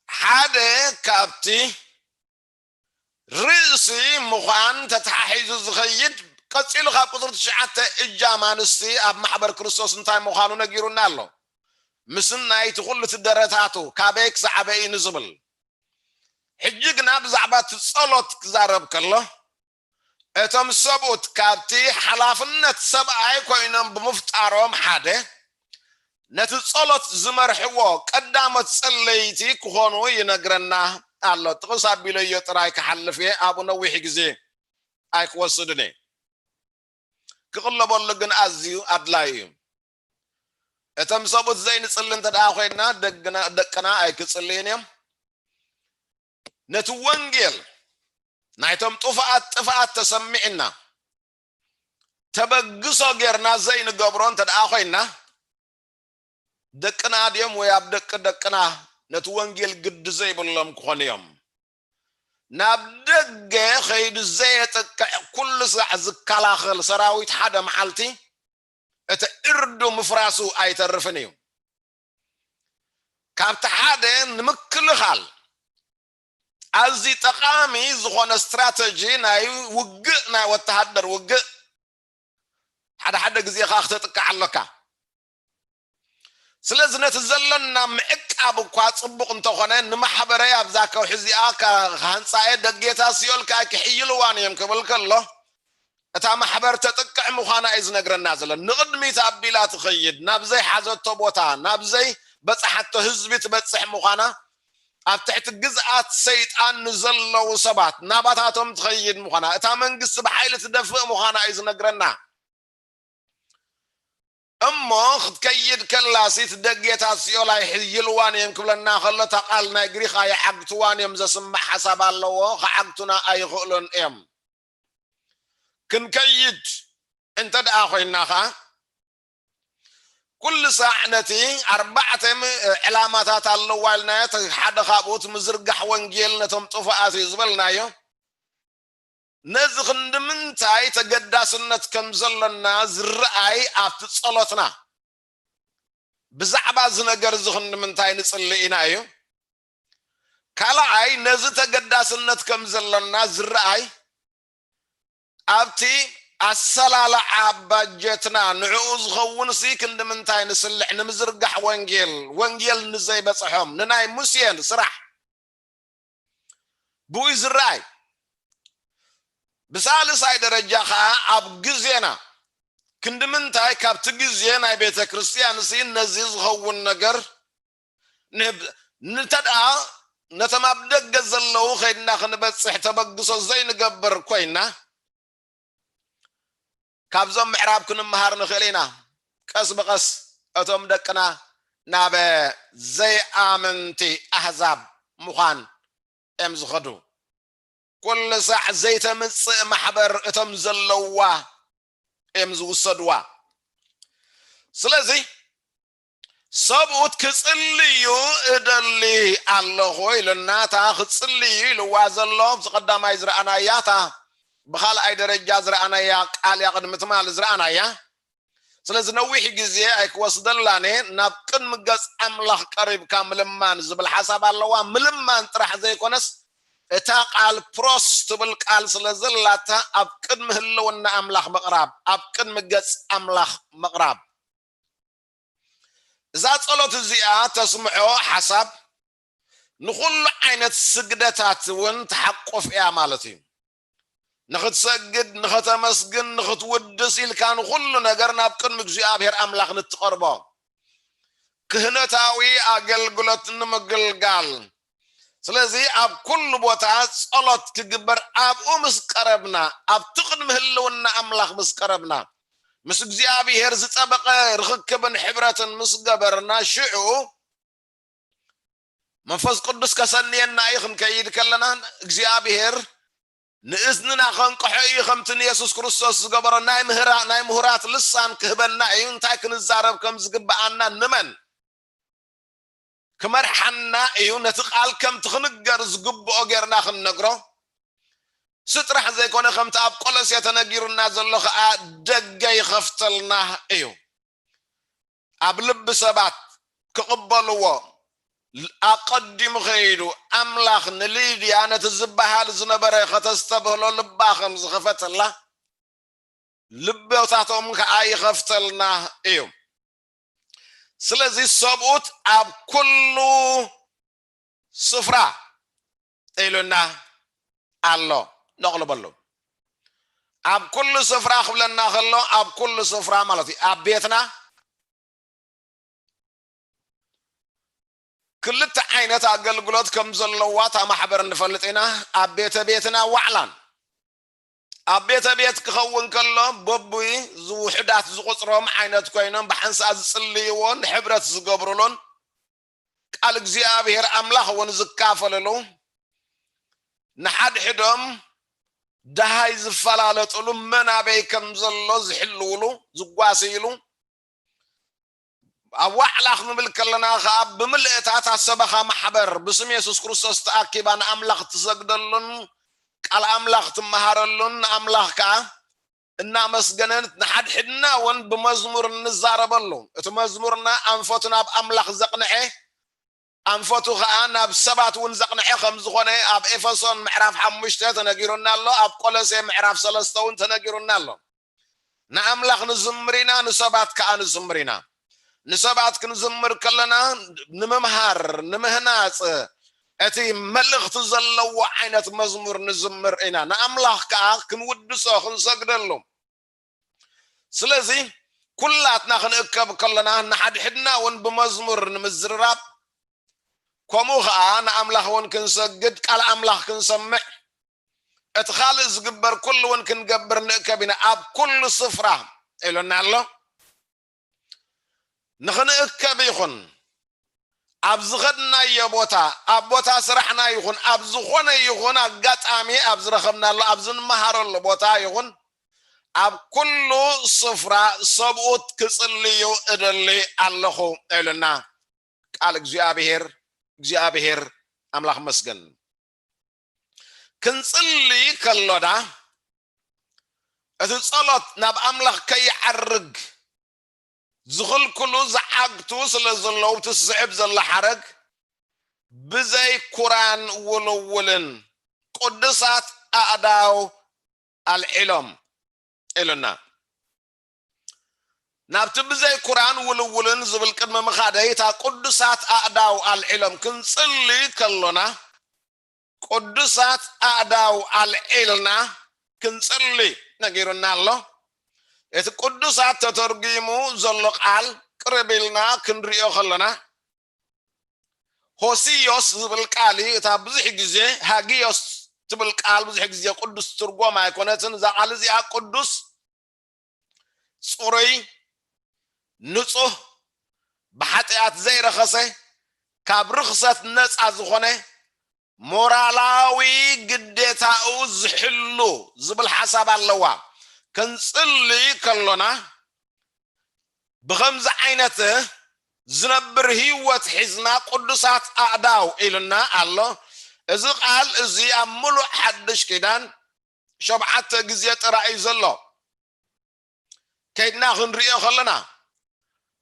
ሓደ ካብቲ ርእሲ ምዃን ተተሓሒዙ ዝኸይድ፣ ቀጺሉ ካብ ቁጽሪ ትሽዓተ እጃም ኣንስቲ ኣብ ማሕበር ክርስቶስ እንታይ ምዃኑ ነጊሩና ኣሎ። ምስናይ እቲ ኩሉ እቲ ደረታቱ ካበይ ክሳዕ ኣበይ እዩ ንዝብል። ሕጂ ግና ብዛዕባ እቲ ጸሎት ክዛረብ ከሎ፣ እቶም ሰብኡት ካብቲ ሓላፍነት ሰብኣይ ኮይኖም ብምፍጣሮም ሓደ፣ ነቲ ጸሎት ዝመርሕዎ ቀዳሞት ጸለይቲ ክኾኑ ይነግረና ኣሎ። ጥቕስ ኣቢለዮ ጥራይ ክሓልፍ እየ፣ ኣብኡ ነዊሕ ግዜ ኣይክወስድን እየ። ክቕለበሉ ግን ኣዝዩ ኣድላዩ እዩ። እቶም ሰብኡት ዘይንጽሊ እንተ ደኣ ኮይንና፣ ደግና-፣ ደቅና ኣይክጽልዩን እዮም። ነቲ ወንጌል ናይቶም ጥፉኣት ጥፍኣት ተሰሚዕና፣ ተበግሶ ጌርና ዘይንገብሮ እንተ ደኣ ኮይንና፣ ደቅና ድዮም ወይ ኣብ ደቂ ደቅና ነቲ ወንጌል ግዲ ዘይብሎም ክኾኑ እዮም። ናብ ደገ ኸይዱ ዘየጥቅዕ፣ ኩሉ ሳዕ ዝከላኸል ሰራዊት ሓደ መዓልቲ እቲ ዕርዱ ምፍራሱ ኣይተርፍን እዩ። ካብቲ ሓደ ንምክልኻል ኣዝዩ ጠቓሚ ዝኾነ ስትራተጂ ናይ ውግእ፣ ናይ ወተሃደር ውግእ፣ ሓደ ሓደ ግዜ ኸዓ ክተጥቅዕ ኣለካ። ስለዚ ነቲ ዘለና ምዕቃብ እኳ ጽቡቕ እንተኾነ፣ ንማሕበረይ ኣብዛ ከውሒ እዚኣ ካ-፣ ክሃንጻ እየ፣ ደጌታት ሲኦል ከኣ ክሕይልዋን እዮም ክብል ከሎ፣ እታ ማሕበር ተጥቅዕ ምዃና እዩ ዝነግረና ዘሎ። ንቕድሚት ኣቢላ ትኸይድ፣ ናብ ዘይሓዘቶ ቦታ፣ ናብ ዘይበጽሓቶ ህዝቢ ትበጽሕ ምዃና፣ ኣብ ትሕቲ ግዝኣት ሰይጣን ንዘለዉ ሰባት፣ ናባታቶም ትኸይድ ምዃና፣ እታ መንግስቲ ብሓይሊ ትደፍእ ምዃና እዩ ዝነግረና። እሞ ክትከይድ ከላሲ እቲ ደጌታት ሲኦል ኣይሕይልዋን እዮም ክብለና ከሎ፣ እታ ቃል ናይ ግሪኻ ይዓግትዋን እዮም ዘስምዕ ሓሳብ ኣለዎ፣ ክዓግቱና ኣይኽእሉን እዮም። ክንከይድ እንተ ደኣ ኮይና ኸኣ፣ ኩሉ ሳዕ ነቲ ኣርባዕተ ም-፣ ዕላማታት ኣለዋ ኢልናዮ። እቲ ሓደ ካብኡ እቲ ምዝርጋሕ ወንጌል ነቶም ጥፉኣት እዩ ዝበልናዮ። ነዚ ክንዲ ምንታይ ተገዳስነት ከም ዘሎና ዝረኣይ ኣብቲ ጸሎትና፣ ብዛዕባ እዚ ነገር እዚ ክንዲ ምንታይ ንጽሊ ኢና እዩ። ካልኣይ፣ ነዚ ተገዳስነት ከም ዘሎና ዝረኣይ ኣብቲ ኣሰላልዓ ባጀትና፣ ንዕኡ ዝኸውን ሲ ክንዲ ምንታይ ንስልዕ፣ ንምዝርጋሕ ወንጌል፣ ወንጌል ንዘይበጽሖም፣ ንናይ ሙሴን ስራሕ ብኡ ዝረኣይ። ብሳልሳይ ደረጃ ኸኣ ኣብ ግዜና ክንዲ ምንታይ ካብቲ ግዜ ናይ ቤተ ክርስቲያን ሲ ነዚ ዝኸውን ነገር ንህብ-፣ እንተ ደኣ ነቶም ኣብ ደገ ዘለዉ ኸይድና ክንበጽሕ ተበግሶ ዘይንገብር ኮይና፣ ካብዞም ምዕራብ ክንመሃር ንኽእል ኢና። ቀስ ብቐስ እቶም ደቅና ናብ ዘይኣመንቲ ኣህዛብ ምዃን እዮም ዝኸዱ። ኩሉ ሳዕ ዘይተምጽእ ማሕበር እቶም ዘለውዋ እዮም ዝውሰድዋ። ስለዚ ሰብኡት ክጽልዩ እደሊ ኣለኹ ኢሉና፣ እታ ክጽልዩ ኢልዋ ዘሎ ኣብዚ ቀዳማይ ዝረኣናያ፣ እታ ብኻልኣይ ደረጃ ዝረኣናያ ቃል እያ፣ ቅድሚ ትማሊ ዝረኣናያ። ስለዚ ነዊሕ ግዜ ኣይክወስደላን እየ። ናብ ቅድሚ ገጽ ኣምላኽ ቀሪብካ ምልማን ዝብል ሓሳብ ኣለዋ። ምልማን ጥራሕ ዘይኮነስ፣ እታ ቃል ፕሮስ ትብል ቃል ስለ ዘላታ፣ ኣብ ቅድሚ ህልውና ኣምላኽ ምቕራብ፣ ኣብ ቅድሚ ገጽ ኣምላኽ ምቕራብ። እዛ ጸሎት እዚኣ ተስምዖ ሓሳብ ንኹሉ ዓይነት ስግደታት እውን ትሓቁፍ እያ ማለት እዩ። ንኽትሰግድ፣ ንኸተመስግን፣ ንኽትውድስ ኢልካ ንኹሉ ነገር ናብ ቅድሚ እግዚኣብሔር ኣምላኽ ንትቐርቦ ክህነታዊ ኣገልግሎት ንምግልጋል። ስለዚ ኣብ ኩሉ ቦታ ጸሎት ክግበር ኣብኡ ምስ ቀረብና፣ ኣብቲ ቅድሚ ህልውና ኣምላኽ ምስ ቀረብና፣ ምስ እግዚኣብሔር ዝጸበቐ ርኽክብን ሕብረትን ምስ ገበርና፣ ሽዑ መንፈስ ቅዱስ ከሰንየና እዩ። ክንከይድ ከለና እግዚኣብሔር ንእዝንና ከንቅሖ እዩ። ከምቲ ንየሱስ ክርስቶስ ዝገበሮ ናይ ምህራ-፣ ናይ ምሁራት ልሳን ክህበና እዩ። እንታይ ክንዛረብ ከም ዝግብኣና ንመን ክመርሓና እዩ። ነቲ ቃል ከምቲ ክንገር ዝግብኦ ጌርና ክንነግሮ ስጥራሕ ዘይኮነ፣ ከምቲ ኣብ ቆሎሴ ተነጊሩና ዘሎ ኸኣ ደገ ይኸፍተልና እዩ። ኣብ ልቢ ሰባት ክቕበልዎ ኣቐዲሙ ኸይዱ፣ ኣምላኽ ንሊድያ ነቲ ዝበሃል ዝነበረ ከተስተብህሎ ልባ ከም ዝኸፈተላ፣ ልቦታቶም ከኣ ይኸፍተልና እዩ። ስለዚ ሰብኡት ኣብ ኩሉ ስፍራ ኢሉና ኣሎ። ነቕልበሉ። ኣብ ኩሉ ስፍራ ክብለና ከሎ፣ ኣብ ኩሉ ስፍራ ማለት እዩ። ኣብ ቤትና ክልተ ዓይነት ኣገልግሎት ከም ዘለዋ እታ ማሕበር ንፈልጥ ኢና። ኣብ ቤተ ቤትና ዋዕላን። ኣብ ቤተ ቤት ክኸውን ከሎ፣ በቡይ ዝውሑዳት ዝቑጽሮም ዓይነት ኮይኖም፣ ብሓንሳእ ዝጽልይዎን ሕብረት ዝገብሩሉን፣ ቃል እግዚኣብሔር ኣምላኽ እውን ዝካፈልሉ፣ ንሓድሕዶም ደሃይ ዝፈላለጥሉ፣ መን ኣበይ ከም ዘሎ ዝሕልውሉ፣ ዝጓስይሉ፣ ኣብ ዋዕላ ክንብል ከለና ኸዓ፣ ብምልእታ እታ ሰበኻ ማሕበር ብስም የሱስ ክርስቶስ ተኣኪባ ንኣምላኽ ትሰግደሉን ቃል ኣምላኽ ትመሃረሉን፣ ንኣምላኽ ከኣ እናመስገነት፣ ንሓድሕድና እውን ብመዝሙር እንዛረበሉ፣ እቲ መዝሙርና ኣንፈቱ ናብ ኣምላኽ ዘቕንዐ፣ ኣንፈቱ ኸዓ ናብ ሰባት እውን ዘቕንዐ ከም ዝኾነ ኣብ ኤፌሶን ምዕራፍ ሓሙሽተ ተነጊሩና ኣሎ። ኣብ ቆሎሴ ምዕራፍ ሰለስተ እውን ተነጊሩና ኣሎ። ንኣምላኽ ንዝምር ኢና፣ ንሰባት ከኣ ንዝምር ኢና። ንሰባት ክንዝምር ከለና፣ ንምምሃር፣ ንምህናጽ፣ እቲ መልእኽቲ ዘለዎ ዓይነት መዝሙር ንዝምር ኢና። ንኣምላኽ ከኣ ክንውድሶ፣ ክንሰግደሉ። ስለዚ፣ ኩላትና ክንእከብ ከለና፣ ንሓድሕድና እውን ብመዝሙር ንምዝርራብ፣ ከምኡ ኸዓ ንኣምላኽ እውን ክንሰግድ፣ ቃል ኣምላኽ ክንሰምዕ፣ እቲ ካልእ ዝግበር ኩሉ እውን ክንገብር ንእከብ ኢና፣ ኣብ ኩሉ ስፍራ ኢሉና ኣሎ። ንኽንእከብ ይኹን ኣብ ዝኸድናዮ ቦታ፣ ኣብ ቦታ ስራሕና ይኹን ኣብ ዝኾነ ይኹን ኣጋጣሚ ኣብ ዝረኸብናሉ ኣብ ዝንመሃረሉ ቦታ ይኹን ኣብ ኩሉ ስፍራ ሰብኡት ክጽልዩ እደሊ ኣለኹ ኢሉና ቃል እግዚኣብሔር። እግዚኣብሔር ኣምላኽ መስገን። ክንጽሊ ከሎና እቲ ጸሎት ናብ ኣምላኽ ከይዓርግ ዝኽልክሉ ዝዓግቱ ስለ ዘለዉ እቲ ዝስዕብ ዘሎ ሓረግ ብዘይ ኩራን ውልውልን ቅዱሳት ኣእዳው ኣልዒሎም ኢሉና። ናብቲ ብዘይ ኩራን ውልውልን ዝብል ቅድሚ ምኻደይ እታ ቅዱሳት ኣእዳው ኣልዒሎም ክንጽሊ ከሎና ቅዱሳት ኣእዳው ኣልዒልና ክንጽሊ ነጊሩና ኣሎ። እቲ ቅዱሳት ተተርጒሙ ዘሎ ቃል ቅርብ ኢልና ክንሪኦ ከለና ሆሲዮስ ዝብል ቃል እዩ። እታ ብዙሕ ግዜ ሃጊዮስ ትብል ቃል ብዙሕ ግዜ ቅዱስ ትርጎም ኣይኮነትን። እዛ ቃል እዚኣ ቅዱስ፣ ጽሩይ፣ ንጹህ፣ ብሓጢኣት ዘይረኸሰ፣ ካብ ርኽሰት ነጻ ዝኾነ፣ ሞራላዊ ግዴታኡ ዝሕሉ ዝብል ሓሳብ ኣለዋ። ክንጽሊ ከሎና ብኸምዚ ዓይነት ዝነብር ህይወት ሒዝና ቅዱሳት ኣእዳው ኢሉና ኣሎ። እዚ ቃል እዚ ኣብ ምሉእ ሓድሽ ኪዳን ሸብዓተ ግዜ ጥራይ እዩ ዘሎ። ከይድና ክንሪኦ ከለና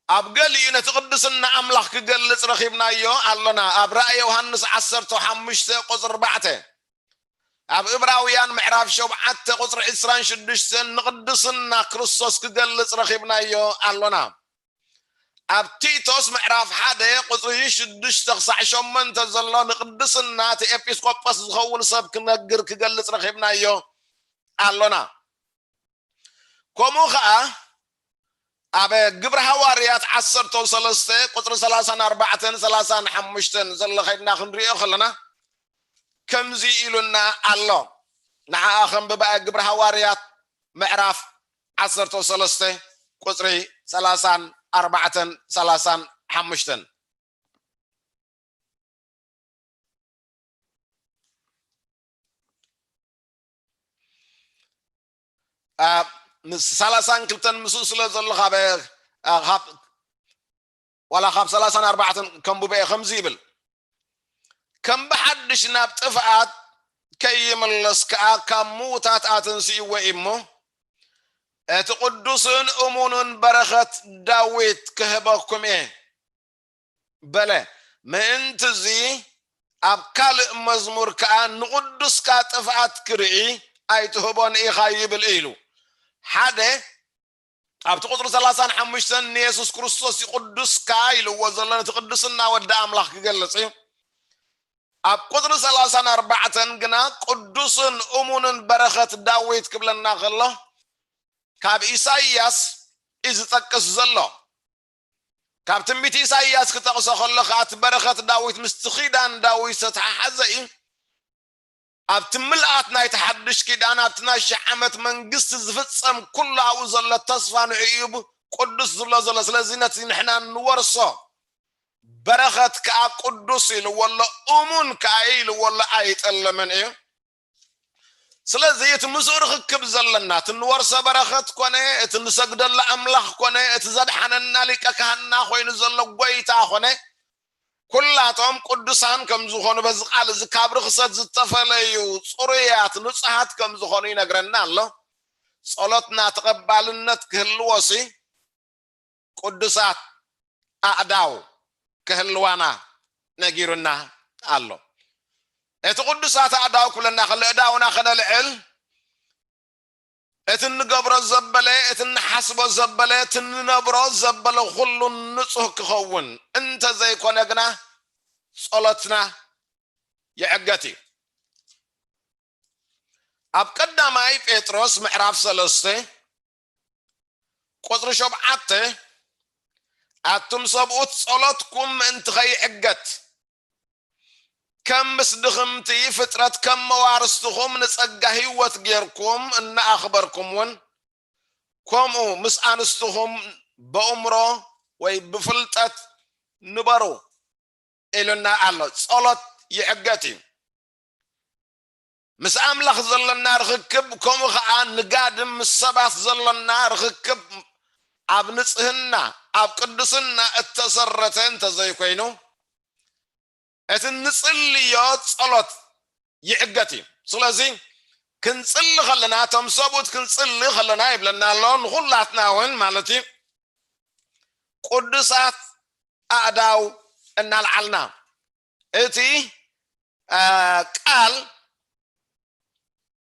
ኣብ ገሊኡ ነቲ ቅድስና ኣምላኽ ክገልጽ ረኺብናዮ ኣሎና። ኣብ ራእይ ዮሃንስ ዓሰርተ ሓሙሽተ ቁጽሪ ኣርባዕተ፣ ኣብ እብራውያን ምዕራፍ ሸውዓተ ቁጽሪ ዕስራን ሽዱሽተን ንቅድስና ክርስቶስ ክገልጽ ረኺብናዮ ኣሎና። ኣብ ቲቶስ ምዕራፍ ሓደ ቁጽሪ ሽዱሽተ ክሳዕ ሸሞንተ ዘሎ ንቅድስና እቲ ኤጲስቆጶስ ዝኸውን ሰብ ክነግር ክገልጽ ረኺብናዮ ኣሎና። ከምኡ ኸዓ ኣብ ግብሪ ሃዋርያት ዓሰርተ ሰለስተ ቁጽሪ ሰላሳን ኣርባዕተን ሰላሳን ሓሙሽተን ዘሎ ከይድና ክንሪኦ ከለና ከምዚ ኢሉና ኣሎ። ንዓኣ ከንብባ ግብሪ ሃዋርያት ምዕራፍ ዓሰርተ ሰለስተ ቁጽሪ ሰላሳን ኣርባዕተን ሰላሳን ሓሙሽተን። ኣብ ምስ ሰላሳን ክልተን ምስኡ ስለ ዘሎ ካብ ኣብ- ዋላ ካብ ሰላሳን ኣርባዕተን ከንብበ እየ። ከምዚ ይብል፣ ከም ብሓድሽ ናብ ጥፍኣት ከይምለስ ከኣ ካብ ምዉታት ኣተንስእዎ እዩ እሞ፣ እቲ ቅዱስን እሙንን በረኸት ዳዊት ክህበኩም እየ በለ። ምእንቲ እዚ ኣብ ካልእ መዝሙር ከኣ ንቕዱስካ ጥፍኣት ክርኢ ኣይትህቦን ኢኻ ይብል ኢሉ። ሓደ ኣብቲ ቁጽሪ ሰላሳን ሓሙሽተን ንየሱስ ክርስቶስ እዩ ቅዱስካ ኢልዎ ዘሎ፣ ነቲ ቅድስና ወዲ ኣምላኽ ክገልጽ እዩ። ኣብ ቁጽሪ ሰላሳን ኣርባዕተን ግና ቅዱስን እሙንን በረኸት ዳዊት ክብለና ከሎ ካብ ኢሳይያስ እዩ ዝጠቅስ ዘሎ። ካብ ትንቢት ኢሳይያስ ክጠቕሶ ከሎ ከዓ እቲ በረኸት ዳዊት ምስቲ ኪዳን ዳዊት ዝተተሓሓዘ እዩ። ኣብቲ ምልኣት ናይቲ ሓድሽ ኪዳን ኣብቲ ናይ ሽሕ ዓመት መንግስቲ ዝፍጸም ኩሉ ኣብኡ ዘሎ ተስፋ ንዕኡ እዩ ቅዱስ ዝብሎ ዘሎ። ስለዚ ነቲ ንሕና ንወርሶ በረኸት ከዓ ቅዱስ ኢልዎ ኣሎ፣ እሙን ከዓ ኢልዎ ኣሎ፣ ኣይጠልምን እዩ። ስለዚ እቲ ምስኡ ርኽክብ ዘለና እቲ ንወርሶ በረኸት ኮነ እቲ ንሰግደሉ ኣምላኽ ኮነ እቲ ዘድሓነና ሊቀ ካህንና ኮይኑ ዘሎ ጎይታ ኮነ ኩላቶም ቅዱሳን ከም ዝኾኑ በዚ ቃል እዚ ካብ ርኽሰት ዝተፈለዩ ጽሩያት ንጹሃት ከም ዝኾኑ ይነግረና ኣሎ። ጸሎትና ተቐባልነት ክህልዎ ሲ ቅዱሳት ኣእዳው ክህልዋና ነጊሩና ኣሎ። እቲ ቅዱሳት ኣእዳው ክብለና ከሎ እዳውና ከነልዕል እቲ እንገብሮ ዘበለ እቲ እንሓስቦ ዘበለ እቲ እንነብሮ ዘበለ ኩሉ ንጹህ ክኸውን እንተዘይኮነ ግና ጸሎትና ይዕገት እዩ። ኣብ ቀዳማይ ጴጥሮስ ምዕራፍ ሰለስተ ቁጽሪ ሸውዓተ ኣቱም ሰብኡት ጸሎትኩም ምእንቲ ኸይዕገት ከም ምስ ድኽምቲ ፍጥረት ከም መዋርስትኹም ንጸጋ ህይወት ጌርኩም እናኣኽበርኩም እውን ከምኡ ምስ ኣንስትኹም በእምሮ ወይ ብፍልጠት ንበሩ ኢሉና ኣሎ። ጸሎት ይዕገት እዩ። ምስ ኣምላኽ ዘሎና ርኽክብ፣ ከምኡ ኸዓ ንጋድም ምስ ሰባት ዘሎና ርኽክብ ኣብ ንጽህና፣ ኣብ ቅድስና እተሰረተ እንተዘይኮይኑ፣ እቲ ንጽልዮ ጸሎት ይዕገት እዩ። ስለዚ ክንጽሊ ኸለና፣ እቶም ሰብኡት ክንጽሊ ኸለና ይብለና ኣሎ፣ ንኹላትና እውን ማለት እዩ፣ ቅዱሳት ኣእዳው እናልዓልና። እቲ፣ አ፣ ቃል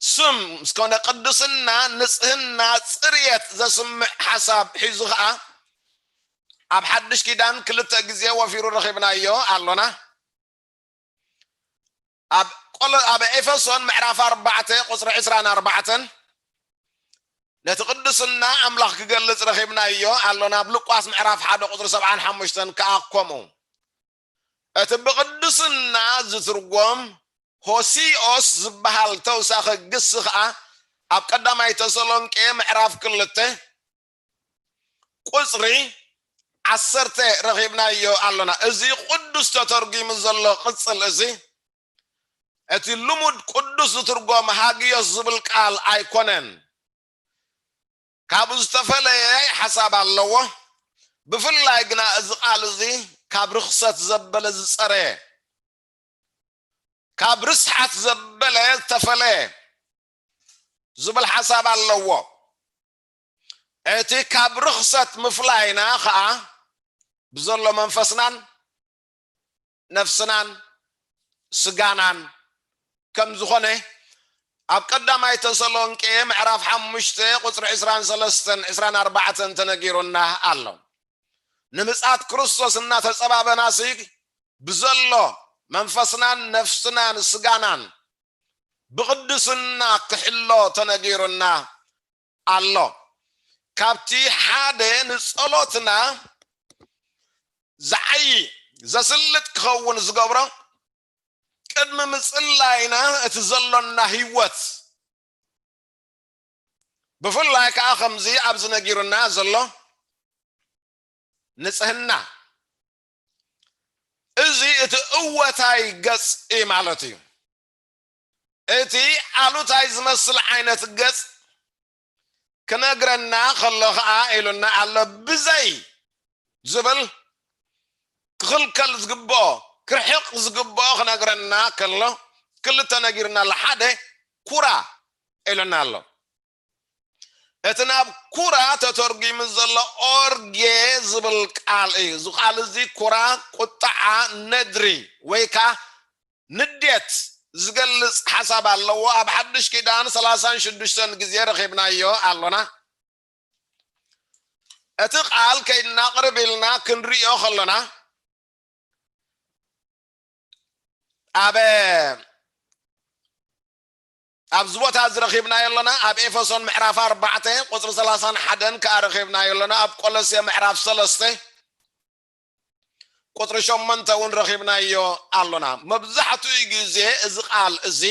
ስም ምስ ኮነ ቅድስና፣ ንጽህና፣ ጽርየት ዘስምዕ ሓሳብ ሒዙ ኸኣ ኣብ ሓድሽ ኪዳን ክልተ ግዜ ወፊሩ ረኺብናዮ ኣሎና። ኣብ ቆሎ-፣ ኣብ ኤፌሶን ምዕራፍ ኣርባዕተ ቁጽሪ ዕስራን ኣርባዕተን ነቲ ቅድስና ኣምላኽ ክገልጽ ረኺብናዮ ኣሎና። ኣብ ሉቃስ ምዕራፍ ሓደ ቁጽሪ ሰብዓን ሓሙሽተን ከኣ ከምኡ። እቲ ብቅድስና ዝትርጎም ሆሲኦስ ዝበሃል ተውሳኸ ግሲ ኸኣ ኣብ ቀዳማይ ተሰሎንቄ ምዕራፍ ክልተ ቁጽሪ ዓሰርተ ረኺብናዮ ኣሎና። እዚ ቅዱስ ተተርጒሙ ዘሎ ቅጽል እዚ፣ እቲ ልሙድ ቅዱስ ዝትርጎም ሃግዮስ ዝብል ቃል ኣይኮነን። ካብኡ ዝተፈለየ ሓሳብ ኣለዎ። ብፍላይ ግና እዚ ቃል እዚ ካብ ርኽሰት ዘበለ ዝጸረየ፣ ካብ ርስሓት ዘበለ ዝተፈለየ ዝብል ሓሳብ ኣለዎ። እቲ ካብ ርኽሰት ምፍላይና ኸኣ ብዘሎ መንፈስናን ነፍስናን ስጋናን ከም ዝኾነ ኣብ ቀዳማይ ተሰሎንቄ ምዕራፍ ሓሙሽተ ቁጽሪ ዕስራን ሰለስተን ዕስራን ኣርባዕተን ተነጊሩና ኣሎ። ንምጽኣት ክርስቶስ እናተጸባበናሲ ብዘሎ መንፈስናን ነፍስናን ስጋናን ብቕድስና ክሕሎ ተነጊሩና ኣሎ። ካብቲ ሓደ ንጸሎትና ዝዓዪ ዘስልጥ ክኸውን ዝገብሮ ቅድሚ ምጽላይና እቲ ዘሎና ህይወት፣ ብፍላይ ከኣ ከምዚ ኣብዚ ነጊሩና ዘሎ ንጽህና፣ እዚ እቲ እወታይ ገጽ እዩ ማለት እዩ። እቲ ኣሉታይ ዝመስል ዓይነት ገጽ ክነግረና ከሎ ኸኣ ኢሉና ኣሎ። ብዘይ ዝብል ክኽልከል ዝግብኦ፣ ክርሕቕ ዝግብኦ ክነግረና ከሎ ክልተ ነጊርና ኣሎ። ሓደ ኩራ ኢሉና ኣሎ። እቲ ናብ ኩራ ተተርጒሙ ዘሎ ኦርጌ ዝብል ቃል እዩ። እዚ ቃል እዚ ኩራ፣ ቁጥዓ፣ ነድሪ ወይ ከኣ ንዴት ዝገልጽ ሓሳብ ኣለዎ። ኣብ ሓድሽ ኪዳን ሰላሳን ሽዱሽተን ግዜ ረኺብናዮ ኣሎና። እቲ ቃል ከይድና ቅርብ ኢልና ክንርእዮ ከሎና፣ ኣብ፣ ኣብዚ ቦታ እዚ ረኺብናዮ ኣሎና። ኣብ ኤፌሶን ምዕራፍ ኣርባዕተ ቁጽሪ ሰላሳን ሓደን ከኣ ረኺብናዮ ኣሎና። ኣብ ቆሎሴ ምዕራፍ ሰለስተ ቁጽሪ ሸሞንተ እውን ረኺብናዮ ኣሎና። መብዛሕትኡ ግዜ እዚ ቃል እዚ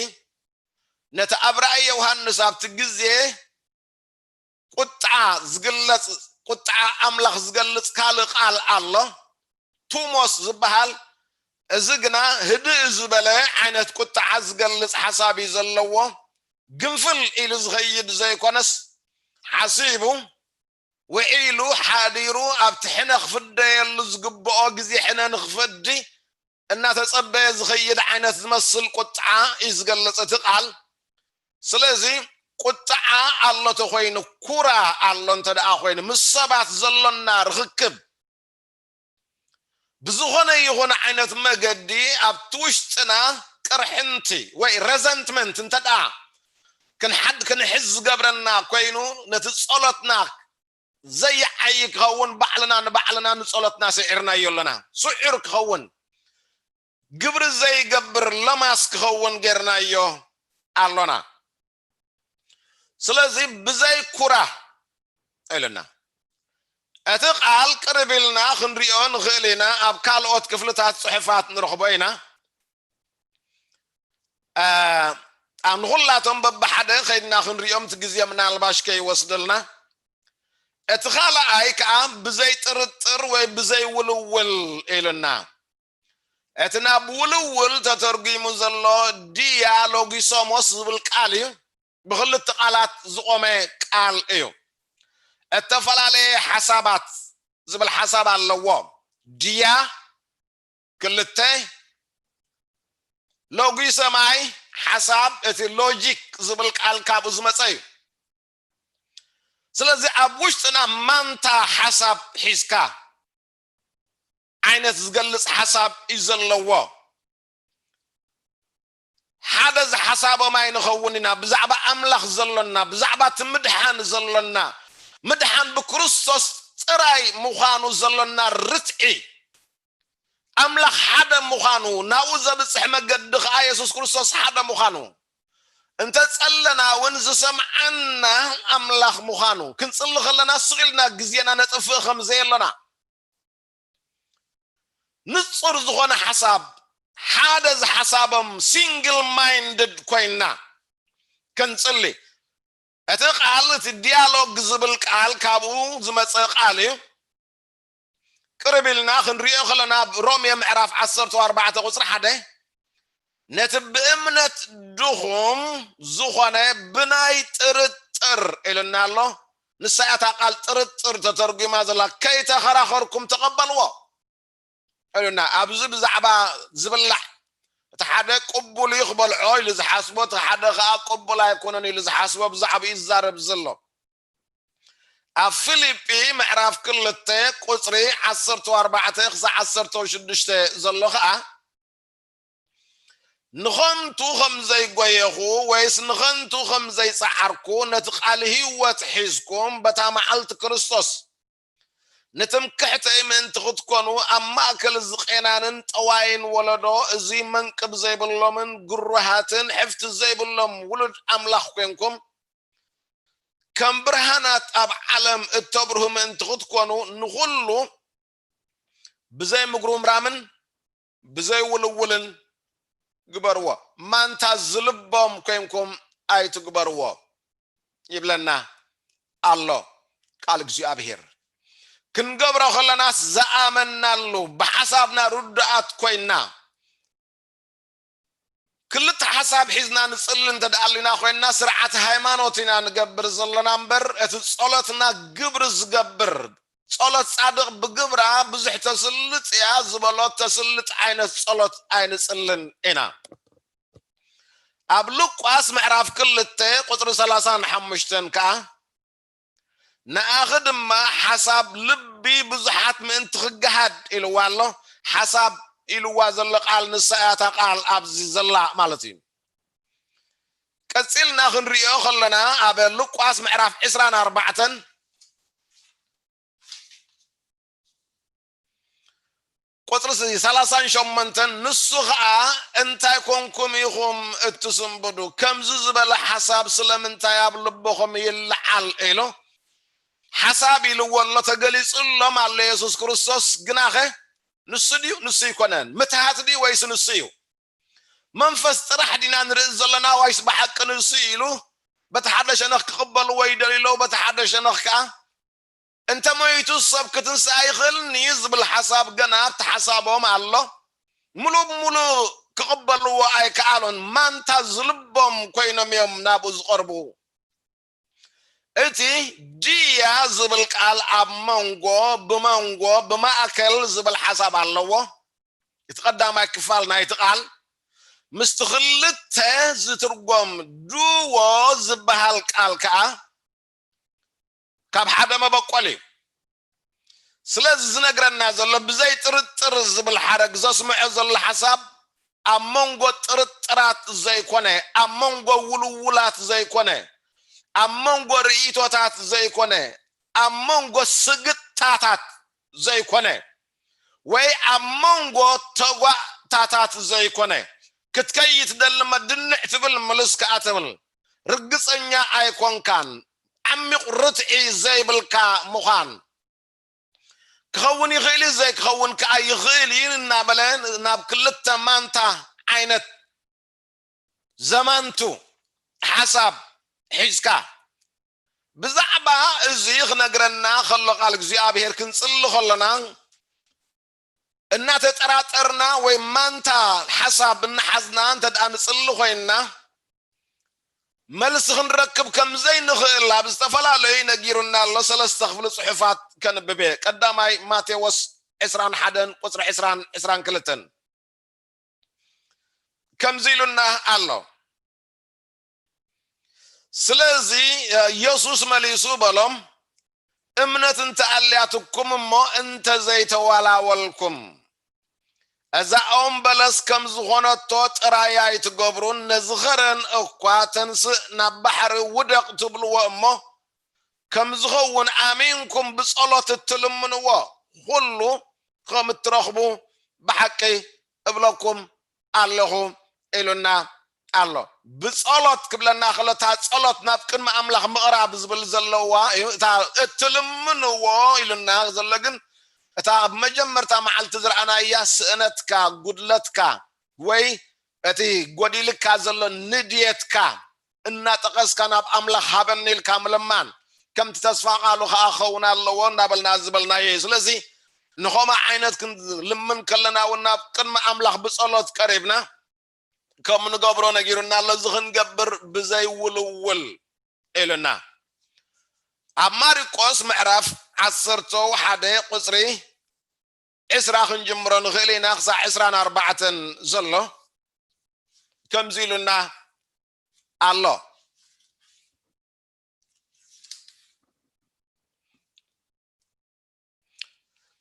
ነቲ ኣብ ራእይ ዮሃንስ ኣብቲ ግዜ ቁጥዓ ዝግለጽ፣ ቁጥዓ ኣምላኽ ዝገልጽ ካልእ ቃል ኣሎ፣ ቱሞስ ዝበሃል። እዚ ግና ህድእ ዝበለ ዓይነት ቁጥዓ ዝገልጽ ሓሳብ እዩ ዘለዎ። ግንፍል ኢሉ ዝኸይድ ዘይኮነስ፣ ሓሲቡ፣ ውዒሉ፣ ሓዲሩ፣ ኣብቲ ሕነ ክፍደየሉ ዝግብኦ ግዜ ሕነ ንኽፈዲ እናተጸበየ ዝኸይድ ዓይነት ዝመስል ቁጥዓ እዩ ዝገልጽ እቲ ቃል። ስለዚ ቁጥዓ ኣሎ ተኾይኑ፣ ኩራ ኣሎ እንተ ደኣ ኮይኑ፣ ምስ ሰባት ዘሎና ርኽክብ ብዝኾነ ይኹን ዓይነት መገዲ ኣብቲ ውሽጥና ቅርሕንቲ ወይ ረዘንትመንት እንተ ደኣ ክንሓድ ክንሕዝ ዝገብረና ኮይኑ፣ ነቲ ጸሎትና ዘይዓዪ ክኸውን፣ ባዕልና ንባዕልና ንጸሎትና ስዒርናዮ ኣለና። ስዑር ክኸውን፣ ግብሪ ዘይገብር ለማስ ክኸውን ጌርናዮ ኣሎና። ስለዚ ብዘይ ኩራ ኢሉና። እቲ ቃል ቅርብ ኢልና ክንሪኦ ንኽእል ኢና። ኣብ ካልኦት ክፍልታት ጽሑፋት ንረኽቦ ኢና። አ፣ ኣብ ንኹላቶም በብሓደ ኸይድና ክንሪኦም እቲ ግዜ ምናልባሽ ከይወስደልና። እቲ ካልኣይ ከዓ ብዘይ ጥርጥር ወይ ብዘይ ውልውል ኢሉና። እቲ ናብ ውልውል ተተርጒሙ ዘሎ ዲያሎጊሶሞስ ዝብል ቃል እዩ። ብክልተ ቃላት ዝቆመ ቃል እዩ። እተፈላለየ ሓሳባት ዝብል ሓሳብ ኣለዎ። ዲያ ክልተ፣ ሎጊሰማይ ሓሳብ፣ እቲ ሎጂክ ዝብል ቃል ካብኡ ዝመፀ እዩ። ስለዚ ኣብ ውሽጥና ማንታ ሓሳብ ሒዝካ ዓይነት ዝገልፅ ሓሳብ እዩ ዘለዎ። ሓደ ዝሓሳቦም ኣይንኸውን ኢና። ብዛዕባ ኣምላኽ ዘሎና፣ ብዛዕባ እቲ ምድሓን ዘሎና፣ ምድሓን ብክርስቶስ ጥራይ ምዃኑ ዘሎና ርትዒ፣ ኣምላኽ ሓደ ምዃኑ፣ ናብኡ ዘብጽሕ መገዲ ኸኣ የሱስ ክርስቶስ ሓደ ምዃኑ፣ እንተ ጸለና እውን ዝሰምዓና ኣምላኽ ምዃኑ፣ ክንጽሊ ኸለና ስቕ ኢልና ግዜና ነጥፍእ ከም ዘየሎና፣ ንጹር ዝኾነ ሓሳብ፣ ሓደ ዝሓሳቦም ሲንግል ማይንድድ ኮይንና ክንጽሊ። እቲ ቃል፣ እቲ ዲያሎግ ዝብል ቃል ካብኡ ዝመጸ ቃል እዩ። ቅርብ ኢልና ክንሪኦ ከለና፣ ኣብ ሮሜ ምዕራፍ ዓሰርተ ኣርባዕተ ቁጽሪ ሓደ፣ ነቲ ብእምነት ድኹም ዝኾነ ብናይ ጥርጥር ኢሉና ኣሎ። ንሳ እያ እታ ቃል ጥርጥር ተተርጒማ ዘላ፣ "ከይተኸራኸርኩም ተቐበልዎ" ኢሉና። ኣብዚ ብዛዕባ ዝብላዕ፣ እቲ ሓደ ቅቡል እዩ ክበልዖ ኢሉ ዝሓስቦ፣ እቲ ሓደ ኸኣ ቅቡል ኣይኮነን ኢሉ ዝሓስቦ ብዛዕባኡ ይዛረብ ዘሎ። ኣብ ፊልጲ ምዕራፍ ክልተ ቁጽሪ ዓሰርተ ኣርባዕተ ክሳዕ ዓሰርተ ሽዱሽተ ዘሎ ኸኣ፣ ንኸንቱ ኸም ዘይጎየኹ ወይስ ንኸንቱ ኸም ዘይጸዓርኩ፣ ነቲ ቃል ህይወት ሒዝኩም በታ መዓልቲ ክርስቶስ ንትምክሕተይ ምእንቲ ኽትኮኑ፣ ኣብ ማእከል እዚ ቄናንን ጠዋይን ወለዶ፣ እዚ መንቅብ ዘይብሎምን ግሩሃትን ሕፍቲ ዘይብሎም ውሉድ ኣምላኽ ኰንኩም፣ ከም ብርሃናት ኣብ ዓለም እተብርሁ ምእንቲ ኽትኮኑ፣ ንኹሉ ብዘይ ምጉርምራምን ብዘይ ውልውልን ግበርዎ። ማንታ ዝልቦም ኰንኩም ኣይትግበርዎ ይብለና ኣሎ ቃል እግዚኣብሔር። ክንገብሮ ኸለናስ ዝኣመንናሉ፣ ብሓሳብና ርዱኣት ኰይንና፣ ክልተ ሓሳብ ሒዝና ንጽሊ እንተ ደኣ ኣሊና ኾይንና፣ ስርዓት ሃይማኖት ኢና ንገብር ዘለና እምበር፣ እቲ ጸሎትና ግብሪ ዝገብር፣ "ጸሎት ጻድቕ ብግብራ ብዙሕ ተስልጥ እያ" ዝበሎ ተስልጥ ዓይነት ጸሎት ኣይንጽልን ኢና። ኣብ ሉቃስ ምዕራፍ ክልተ ቁጽሪ ሰላሳን ሓሙሽተን ከኣ፣ "ንኣኺ ድማ ሓሳብ ልቢ ብዙሓት ምእንቲ ክገሃድ" ኢልዋ ኣሎ። ሓሳብ ኢልዋ ዘሎ ቃል ንሳ እያ እታ ቃል ኣብዚ ዘላ ማለት እዩ። ቀጺልና ክንርእዮ ከለና ኣብ ሉቃስ ምዕራፍ ዕስራን ኣርባዕተን ቁጽሪ ሰላሳን ሸሞንተን፣ ንሱ ኸኣ፣ "እንታይ ኰንኩም ኢኹም እትስንብዱ? ከምዚ ዝበለ ሓሳብ ስለምንታይ ኣብ ልብኹም ይለዓል?" ኢሉ ሓሳብ ኢልዎ ኣሎ፣ ተገሊጹሎም ኣሎ የሱስ ክርስቶስ። ግናኸ ንሱ ድዩ ንሱ ኣይኮነን? ምትሃት ድዩ ወይስ ንሱ እዩ? መንፈስ ጥራሕ ዲና ንርኢ ዘለና ወይስ ብሓቂ ንሱ ኢሉ በቲ ሓደ ሸነኽ ክቕበልዎ ይደልዩ ኣለዉ፣ በቲ ሓደ ሸነኽ ከኣ እንተ ሞይቱ ሰብ ክትንስእ ኣይኽእልን እዩ ዝብል ሓሳብ ገና ኣብቲ ሓሳቦም ኣሎ። ምሉእ ብምሉእ ክቕበልዎ ኣይከኣሉን። ማንታ ዝልቦም ኮይኖም እዮም ናብኡ ዝቐርቡ። እቲ ድያ ዝብል ቃል ኣብ መንጎ፣ ብመንጎ፣ ብማእከል ዝብል ሓሳብ ኣለዎ። እቲ ቀዳማይ ክፋል ናይቲ ቃል ምስቲ ክልተ ዝትርጎም ድዎ ዝበሃል ቃል ከኣ ካብ ሓደ መበቆል እዩ። ስለዚ ዝነግረና ዘሎ ብዘይ ጥርጥር ዝብል ሓረግ ዘስምዖ ዘሎ ሓሳብ ኣብ መንጎ ጥርጥራት ዘይኮነ፣ ኣብ መንጎ ውልውላት ዘይኮነ፣ ኣብ መንጎ ርእይቶታት ዘይኮነ፣ ኣብ መንጎ ስግታታት ዘይኮነ፣ ወይ ኣብ መንጎ ተጓታታት ዘይኮነ፣ ክትከይድ ትደሊ መድንዕ ትብል ምልስ ከኣ ትብል፣ ርግጸኛ ኣይኮንካን፣ ዓሚቕ ርትዒ ዘይብልካ ምዃን፣ ክኸውን ይኽእል እዩ፣ ዘይክኸውን ከኣ ይኽእል እዩ እናበለ ናብ ክልተ ማንታ ዓይነት ዘማንቱ ሓሳብ ሒዝካ ብዛዕባ እዚ ክነግረና ከሎ ቃል እግዚኣብሔር ክንጽሊ ከለና እናተጠራጠርና ወይ ማንታ ሓሳብ እናሓዝና እንተ ደኣ ንጽሊ ኮይንና መልሲ ክንረክብ ከም ዘይንኽእል ኣብ ዝተፈላለዩ ነጊሩና ኣሎ። ሰለስተ ክፍሊ ጽሑፋት ከንብብ እየ። ቀዳማይ ማቴዎስ ዕስራን ሓደን ቁጽሪ ዕስራን ዕስራን ክልተን ከምዚ ኢሉና ኣሎ። ስለዚ ኢየሱስ መሊሱ በሎም፣ እምነት እንተ ኣልያትኩም እሞ እንተ ዘይተዋላወልኩም፣ እዛ ኦም በለስ ከም ዝኾነቶ ጥራይ ኣይትገብሩን፣ ነዚ ኸረን እኳ ተንስእ ናብ ባሕሪ ውደቕ ትብልዎ እሞ ከም ዝኸውን ኣሚንኩም ብጸሎት እትልምንዎ ኩሉ ከም እትረኽቡ ብሓቂ እብለኩም ኣለኹ ኢሉና ኣሎ። ብጸሎት ክብለና ከሎ እታ ጸሎት ናብ ቅድሚ ኣምላኽ ምቕራብ ዝብል ዘለዋ እዩ። እታ እትልምንዎ ኢሉና ዘሎ ግን እታ ኣብ መጀመርታ መዓልቲ ዝረኣናያ ስእነትካ፣ ጉድለትካ ወይ እቲ ጎዲልካ ዘሎ ንድየትካ እናጠቐስካ ናብ ኣምላኽ ሃበኒ ኢልካ ምልማን ከምቲ ተስፋ ቃሉ ከዓ ክኸውን ኣለዎ እናበልና ዝበልናዮ እዩ። ስለዚ ንኸምኡ ዓይነት ክንልምን ከለና እውን ናብ ቅድሚ ኣምላኽ ብጸሎት ቀሪብና ከም ንገብሮ ነጊሩና ኣሎ። እዚ ክንገብር ብዘይውልውል ኢሉና። ኣብ ማርቆስ ምዕራፍ ዓሰርተ ሓደ ቁጽሪ ዕስራ ክንጅምሮ ንኽእል ኢና፣ ክሳዕ ዕስራን ኣርባዕተን ዘሎ ከምዚ ኢሉና ኣሎ።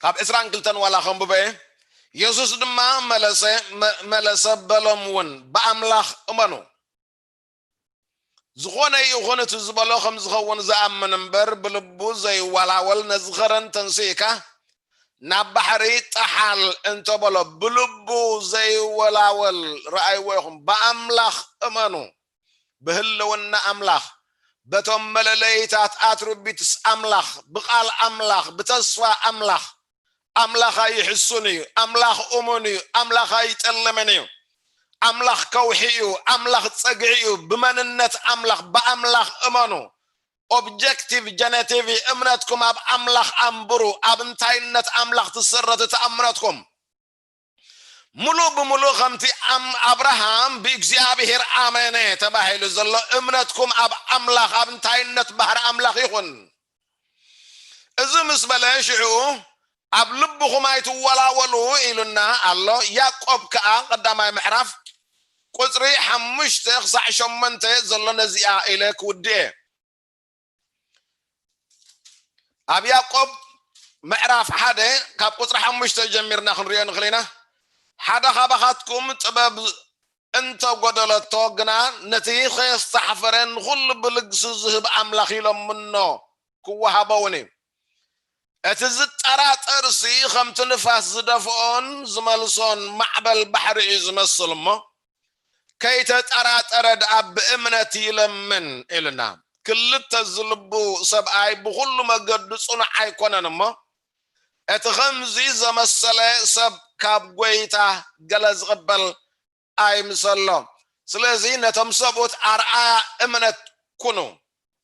ካብ ዕስራን ክልተን ዋላ ከንብበ እየ። የሱስ ድማ መለሰ፣ መ-፣ መለሰ በሎም እውን፣ ብኣምላኽ እመኑ። ዝኾነ ይኹን እቲ ዝበሎ ከም ዝኸውን ዝኣምን እምበር፣ ብልቡ ዘይወላወል፣ ነዚ ኸረን ተንሲእካ ናብ ባሕሪ ጠሓል እንተበሎ፣ ብልቡ ዘይወላወል፣ ረኣይዎ ኢኹም፣ ብኣምላኽ እመኑ፣ ብህልውና ኣምላኽ፣ በቶም መለለይታት ኣትሪቢትስ ኣምላኽ፣ ብቓል ኣምላኽ፣ ብተስፋ ኣምላኽ፣ ኣምላኽ ኣይሕሱን እዩ። ኣምላኽ እሙን እዩ። ኣምላኽ ኣይጠልምን እዩ። ኣምላኽ ከውሒ እዩ። ኣምላኽ ጸግዒ እዩ። ብመንነት ኣምላኽ፣ ብኣምላኽ እመኑ። ኦብጀክቲቭ ጀነቲቭ እምነትኩም ኣብ ኣምላኽ ኣንብሩ። ኣብ እንታይነት ኣምላኽ ትሰረት እታ እምነትኩም። ሙሉእ ብሙሉእ ከምቲ ኣም-፣ ኣብርሃም ብእግዚኣብሔር ኣመነ ተባሂሉ ዘሎ እምነትኩም ኣብ ኣምላኽ፣ ኣብ እንታይነት ባህሪ ኣምላኽ ይኹን። እዚ ምስ በለ ሽዑ ኣብ ልብኹም ኣይትወላወሉ ኢሉና ኣሎ። ያዕቆብ ከኣ ቀዳማይ ምዕራፍ ቁጽሪ ሓሙሽተ ክሳዕ ሸሞንተ ዘሎ ነዚኣ ኢለ ክውድእ እየ። ኣብ ያዕቆብ ምዕራፍ ሓደ ካብ ቁጽሪ ሓሙሽተ ጀሚርና ክንሪኦ ንኽእል ኢና። ሓደ ካባኻትኩም ጥበብ እንተ ጐደለቶ ግና ነቲ ከየስተሓፈረ ንኹሉ ብልግሲ ዝህብ ኣምላኽ ይለምኖ፣ ክወሃቦ እውን እዩ። እቲ ዝጠራጠርሲ ከምቲ ንፋስ ዝደፍኦን ዝመልሶን ማዕበል ባሕሪ እዩ ዝመስል እሞ፣ ከይተጠራጠረ ደኣ ብእምነት ይለምን ኢልና። ክልተ ዝልቡ ሰብኣይ ብኹሉ መገዱ ጽኑዕ ኣይኮነን እሞ፣ እቲ ከምዚ ዘመሰለ ሰብ ካብ ጐይታ ገለ ዝቕበል ኣይምሰሎ። ስለዚ ነቶም ሰብኡት ኣርኣያ እምነት ኩኑ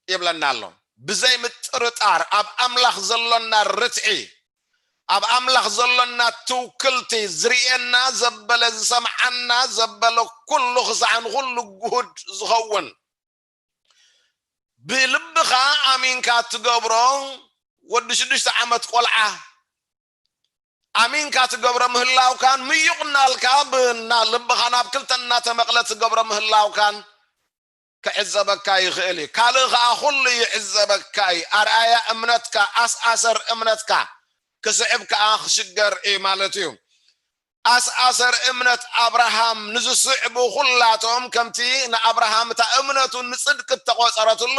ይብለና ኣሎ። ብዘይ ምጥርጣር ኣብ ኣምላኽ ዘሎና ርትዒ፣ ኣብ ኣምላኽ ዘሎና ትውክልቲ፣ ዝርእየና ዘበለ፣ ዝሰምዓና ዘበለ ኩሉ ክሳዕ ንኹሉ ግሁድ ዝኸውን፣ ብልብኻ ኣሚንካ ትገብሮ፣ ወዲ ሽዱሽተ ዓመት ቆልዓ ኣሚንካ ትገብሮ ምህላውካን ምዩቕ እናልካ ብና ልብኻ ናብ ክልተ እናተመቕለ ትገብሮ ምህላውካን ክዕዘበካ ይኽእል እዩ። ካልእ ኸዓ ኩሉ ይዕዘበካ እዩ። ኣርኣያ እምነትካ፣ ኣስኣሰር እምነትካ ክስዕብ ከኣ ክሽገር እዩ ማለት እዩ። ኣስኣሰር እምነት ኣብርሃም ንዝስዕቡ ኩላቶም ከምቲ ንኣብርሃም እታ እምነቱ ንጽድቂ እተቖጸረትሉ፣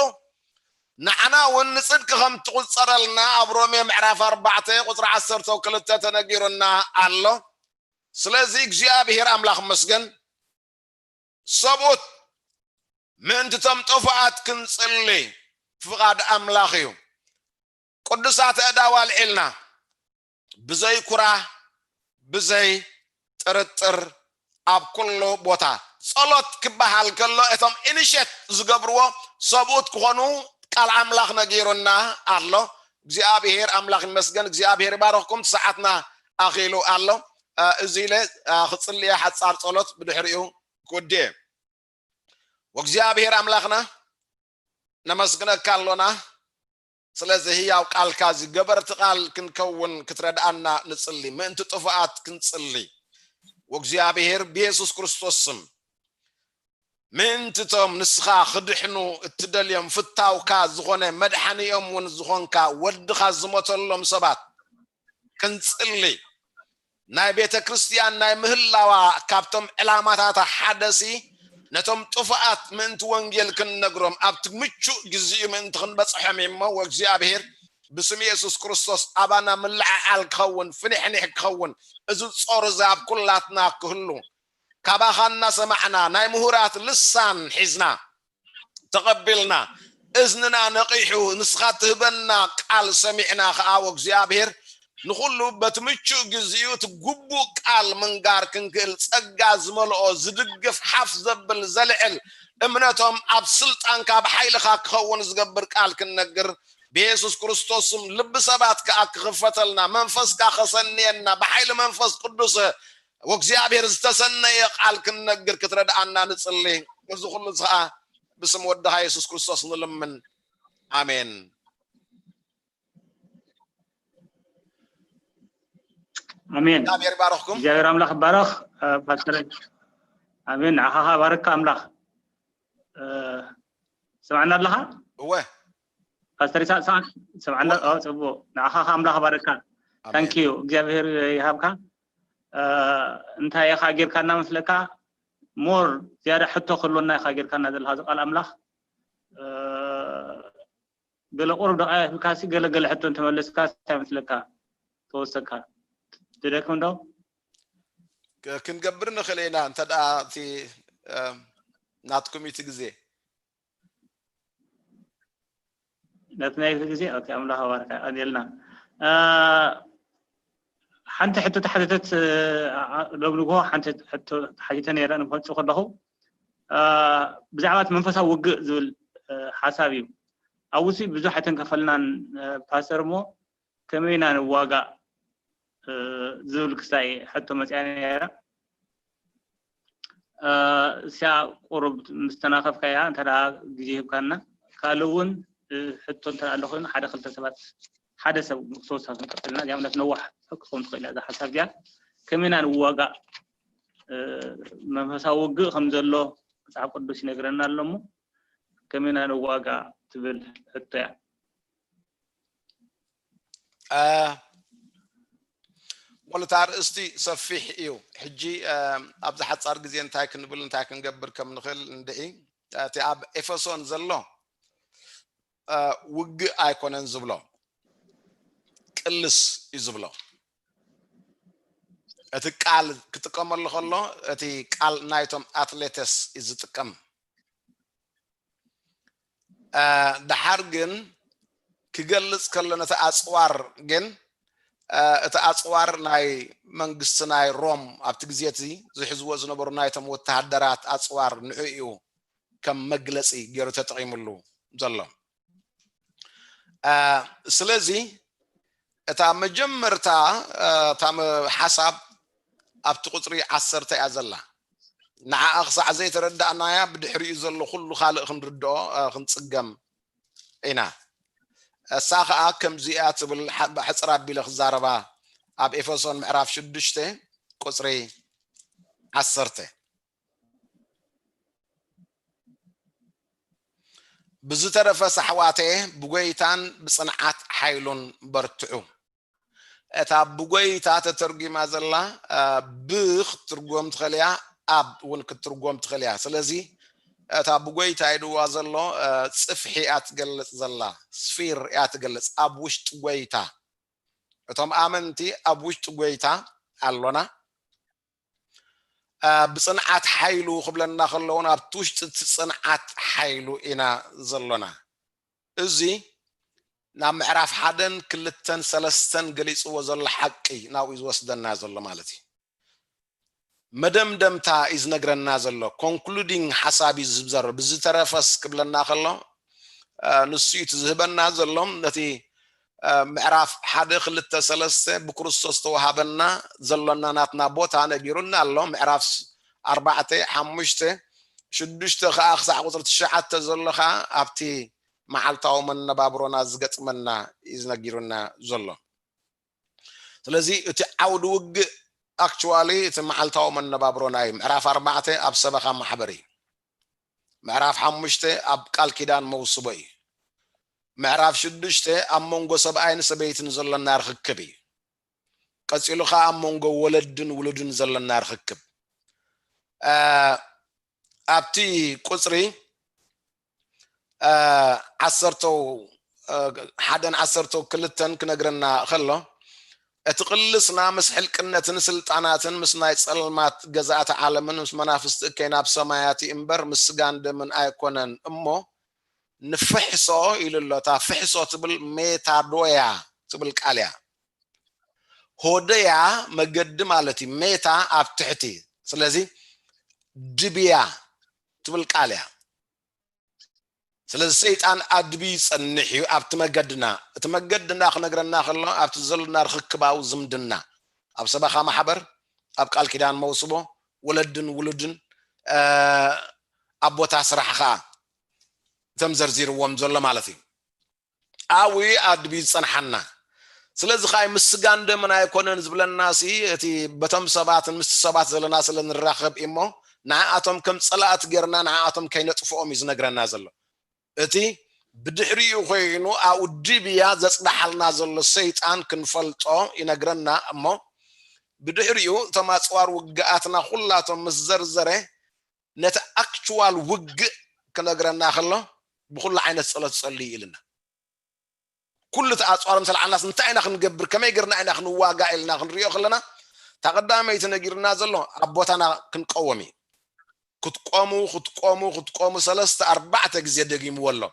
ንዓና እውን ንጽድቂ ከም ትቑጸረልና ኣብ ሮሜ ምዕራፍ ኣርባዕተ ቁጽሪ ዓሰርተ ክልተ ተነጊሩና ኣሎ። ስለዚ እግዚኣብሔር ኣምላኽ መስገን። ሰብኡት ምእንቲ እቶም ጥፉኣት ክንጽሊ ፍቓድ ኣምላኽ እዩ። ቅዱሳት ኣእዳው ኣልዒልና ብዘይ ኩራ፣ ብዘይ ጥርጥር ኣብ ኩሉ ቦታ ጸሎት ክበሃል ከሎ እቶም ኢኒሼት ዝገብርዎ ሰብኡት ክኾኑ ቃል ኣምላኽ ነጊሩና ኣሎ። እግዚኣብሔር ኣምላኽ ይመስገን። እግዚኣብሔር ይባረኽኩም። ሰዓትና ኣኺሉ ኣሎ። እ፣ እዚ ኢለ፣ እ፣ ክጽልየ ሓጻር ጸሎት ብድሕሪኡ ክወድየ። ወእግዚኣብሔር ኣምላኽና ነመስግነካ ኣሎና። ስለዚ ህያው ቃልካ እዚ ገበርቲ ቃል ክንከውን ክትረድኣና ንጽሊ። ምእንቲ ጥፉኣት ክንጽሊ። ወእግዚኣብሔር ብየሱስ ክርስቶስ ስም ምእንቲ እቶም ንስኻ ክድሕኑ እትደልዮም ፍታውካ ዝኾነ መድሓኒኦም እውን ዝኾንካ ወድኻ ዝሞተሎም ሰባት ክንጽሊ። ናይ ቤተ ክርስቲያን ናይ ምህላዋ ካብቶም ዕላማታታ ሓደሲ ነቶም ጥፉኣት ምእንቲ ወንጌል ክንነግሮም ኣብቲ ምቹእ ግዜኡ ምእንቲ ክንበጽሖም እሞ ወእግዚኣብሔር ብስም የሱስ ክርስቶስ ኣባና ምልዕዓል ክኸውን፣ ፍንሕንሕ ክኸውን፣ እዚ ጾር እዚ ኣብ ኩላትና ክህሉ ካባኻ እናሰማዕና ናይ ምሁራት ልሳን ሒዝና ተቐቢልና እዝንና ነቒሑ ንስኻ ትህበና ቃል ሰሚዕና ከኣ ወእግዚኣብሔር ንኹሉ በቲ ምቹእ ግዜኡ እቲ ግቡእ ቃል ምንጋር ክንክእል ጸጋ ዝመልኦ ዝድግፍ ሓፍ ዘብል ዘልዕል እምነቶም ኣብ ስልጣንካ ብሓይልኻ ክኸውን ዝገብር ቃል ክንነግር ብየሱስ ክርስቶስ ስም ልቢ ሰባት ከኣ ክኽፈተልና መንፈስካ ከሰንየና ብሓይሊ መንፈስ ቅዱስ ወእግዚኣብሔር ዝተሰነየ ቃል ክንነግር ክትረድኣና ንጽሊ። እዚ ኩሉ እዚ ኸኣ ብስም ወድኻ የሱስ ክርስቶስ ንልምን። ኣሜን። ኣሜን። እግዚኣብሔር ይባረኽኩም። እግዚኣብሔር ኣምላኽ ይባረኽ። እ፣ ፓስተር ኣሜን። ንዓኻ ኸኣ ባረካ ኣምላኽ። እ፣ ሰማዕና ኣለኻ? እወ። ፓስተር ይስሐቅ ሰማዕ-፣ ሰማዕና? ኦ፣ ጽቡቕ። ንዓኻ ኸኣ ኣምላኽ ባረካ። ኣሜን። ታንክ ዩ። እግዚኣብሔር ይሃብካ። እ፣ እንታይ ኢኻ ጌርካና መስለካ? ሞር ዝያዳ ሕቶ ክህልወና ኢኻ ጌርካና ዘለኻ እዚ ቃል ኣምላኽ። እ፣ ገለ ቁሩብ ደቓይቕ ሂብካሲ ገለ ገለ ሕቶ እንተመለስካ እንታይ መስለካ? ተወሰካ። ትደክም ዶ? ክ-፣ ክንገብር ንኽእል ኢና እንተ ደኣ እቲ፣ እ፣ ናትኩም እቲ ግዜ። ነቲ ናይ ግዜ፣ ኦኬ፣ ኣምላኽ ኣባርካ፣ ቀኒልና። እ፣ ሓንቲ ሕቶ ተሓተተት፣ እ፣ ኣ-፣ ሎም ንግሆ ሓንቲ ሕቶ ተሓቲተ ነይረ፣ ንክመጽእ ከለኹ፣ እ፣ ብዛዕባ እቲ መንፈሳዊ ውግእ ዝብል፣ እ፣ ሓሳብ እዩ። ኣብኡ ሲ ብዙሕ ኣይተንከፈልናን፣ እ፣ ፓስተር፣ እሞ ከመይ ኢና ንዋጋእ፣ እ፣ ዝብል ክሳይ ሕቶ መጽያ ነይራ። እ፣ እሲኣ ቁሩብ ምስ ተናኸፍካያ፣ እንተ ደኣ ግዜ ሂብካና፣ ካልእ እውን፣ እ፣ ሕቶ እንተ ደኣ ኣሎ ኮይኑ፣ ሓደ ክልተ ሰባት፣ ሓደ ሰብ ክተወሳኺ ክንቀጽልና፣ እዚኣ እምነት ነዋሕ ክትከውን ትኽእል እያ፣ እዛ ሓሳብ እዚኣ። ከመይ ኢና ንዋጋእ፣ እ፣ መንፈሳዊ ውግእ ከም ዘሎ መጽሓፍ ቅዱስ ይነግረና ኣሎ እሞ፣ ከመይ ኢና ንዋጋእ ትብል ሕቶ እያ። እ፣ ወሉ እቲ ኣርእስቲ ሰፊሕ እዩ። ሕጂ፣ እ፣ ኣብዚ ሓጻር ግዜ እንታይ ክንብል እንታይ ክንገብር ከም ንኽእል እንድዒ፣ እቲ ኣብ ኤፌሶን ዘሎ፣ እ፣ ውግእ ኣይኮነን ዝብሎ፣ ቅልስ እዩ ዝብሎ። እቲ ቃል ክጥቀመሉ ከሎ፣ እቲ ቃል ናይቶም ኣትሌተስ እዩ ዝጥቀም። እ፣ ደሓር ግን ክገልጽ ከሎ ነቲ ኣጽዋር ግን፣ እ፣ እቲ ኣጽዋር ናይ መንግስቲ ናይ ሮም ኣብቲ ግዜ እቲ ዝሕዝዎ ዝነበሩ ናይቶም ወተሃደራት ኣጽዋር ንዑ እዩ ከም መግለጺ ገይሩ ተጠቒሙሉ ዘሎ። እ፣ ስለዚ እታ መጀመርታ፣ እ፣ እታ መ-፣ ሓሳብ ኣብቲ ቁጽሪ ዓሰርተ እያ ዘላ። ንዓኣ ክሳዕ ዘይተረዳእናያ ብድሕሪኡ ዘሎ ኩሉ ካልእ ክንርድኦ፣ እ፣ ክንጽገም ኢና። እሳ ኸኣ ከምዚ እያ ትብል፣ ሓ-፣ ሕጽር ኣቢለ ክዛረባ ኣብ ኤፌሶን ምዕራፍ ሽዱሽተ ቁጽሪ ዓሰርተ። ብዝተረፈስ ኣሕዋተየ ብጎይታን ብጽንዓት ሓይሉን በርትዑ። እታ ብጎይታ ተተርጒማ ዘላ፣ እ፣ ብ ክትትርጎም ትኽእል እያ፣ ኣብ እውን ክትትርጎም ትኽእል እያ። ስለዚ እታ ብጎይታ ኢልዋ ዘሎ፣ እ፣ ጽፍሒ እያ ትገልጽ ዘላ፣ ስፊር እያ ትገልጽ፣ ኣብ ውሽጢ ጎይታ። እቶም ኣመንቲ ኣብ ውሽጢ ጎይታ ኣሎና። እ፣ ብጽንዓት ሓይሉ ክብለና ከሎ እውን ኣብቲ ውሽጢ እቲ ጽንዓት ሓይሉ ኢና ዘሎና። እዚ ናብ ምዕራፍ ሓደን ክልተን ሰለስተን ገሊጽዎ ዘሎ ሓቂ ናብኡ እዩ ዝወስደና ዘሎ ማለት እዩ። መደምደምታ እዩ ዝነግረና ዘሎ፣ ኮንክሉዲንግ ሓሳብ እዩ ዝዘርብ። ብዝተረፈስ ክብለና ከሎ፣ ንሱ እዩ ዝህበና ዘሎ። ነቲ ምዕራፍ ሓደ ክልተ ሰለስተ ብክርስቶስ ተዋሃበና ዘሎና ናትና ቦታ ነጊሩና ኣሎ። ምዕራፍ ኣርባዕተ ሓሙሽተ ሽዱሽተ ከዓ ክሳዕ ቁፅሪ ትሽዓተ ዘሎ ከዓ ኣብቲ መዓልታዊ መነባብሮና ዝገጥመና እዩ ዝነጊሩና ዘሎ። ስለዚ እቲ ዓውዲ ውግእ ኣክቹዋሊ እቲ መዓልታዊ መነባብሮና እዩ። ምዕራፍ ኣርባዕተ ኣብ ሰበኻ ማሕበር እዩ። ምዕራፍ ሓሙሽተ ኣብ ቃል ኪዳን መውስቦ እዩ። ምዕራፍ ሽዱሽተ ኣብ መንጎ ሰብኣይን ሰበይትን ዘሎና ርክክብ እዩ። ቀፂሉ ከዓ ኣብ መንጎ ወለድን ውሉድን ዘሎና ርክክብ ኣብቲ ቁፅሪ ዓሰርተው ሓደን ዓሰርተው ክልተን ክነግረና ከሎ እቲ ቅልስና ምስ ሕልቅነትን ስልጣናትን ምስ ናይ ፀልማት ገዛእቲ ዓለምን ምስ መናፍስቲ እከይ ናብ ሰማያት እምበር ምስ ስጋን ደምን ኣይኮነን እሞ ንፍሕሶ ኢሉ ኣሎ። እታ ፍሕሶ ትብል ሜታዶያ ትብል ቃል እያ። ሆደያ መገዲ ማለት እዩ። ሜታ ኣብ ትሕቲ፣ ስለዚ ድብያ ትብል ቃል እያ። ስለዚ ሰይጣን ኣድብዩ ይጸንሕ እዩ ኣብቲ መገድና። እቲ መገድና ክነግረና ከሎ ኣብቲ ዘሎና ርክክባዊ ዝምድና ኣብ ሰበኻ ማሕበር፣ ኣብ ቃል ኪዳን መውስቦ፣ ወለድን ውሉድን፣ ኣብ ቦታ ስራሕ ኸዓ እቶም ዘርዚርዎም ዘሎ ማለት እዩ። ኣብኡ ኣድብዩ ዝጸንሓና። ስለዚ ከዓ ምስ ስጋን ደምን ኣይኮነን ዝብለና ሲ እቲ በቶም ሰባትን ምስቲ ሰባት ዘለና ስለ ንራኸብ እሞ ንዓኣቶም ከም ጸላእቲ ጌርና ንዓኣቶም ከይነጥፍኦም እዩ ዝነግረና ዘሎ። እቲ ብድሕሪኡ ኮይኑ ኣብኡ ድብያ ዘጽናሓልና ዘሎ ሰይጣን ክንፈልጦ ይነግረና እሞ ብድሕሪኡ እቶም ኣጽዋር ውግኣትና ኩላቶም ምስ ዘርዘረ ነቲ ኣክቹዋል ውግእ ክነግረና ከሎ ብኩሉ ዓይነት ጸሎት ጸልዩ ኢልና ኩሉ እቲ ኣፅዋር ምስ ኣልዓልናስ እንታይ ኢና ክንገብር ከመይ ገርና ኢና ክንዋጋ ኢልና ክንሪኦ ከለና እታ ቀዳመይቲ ነጊርና ዘሎ ኣብ ቦታና ክንቀወም እዩ ክትቆሙ ክትቆሙ ክትቆሙ ሰለስተ ኣርባዕተ ግዜ ደጊምዎ ኣሎ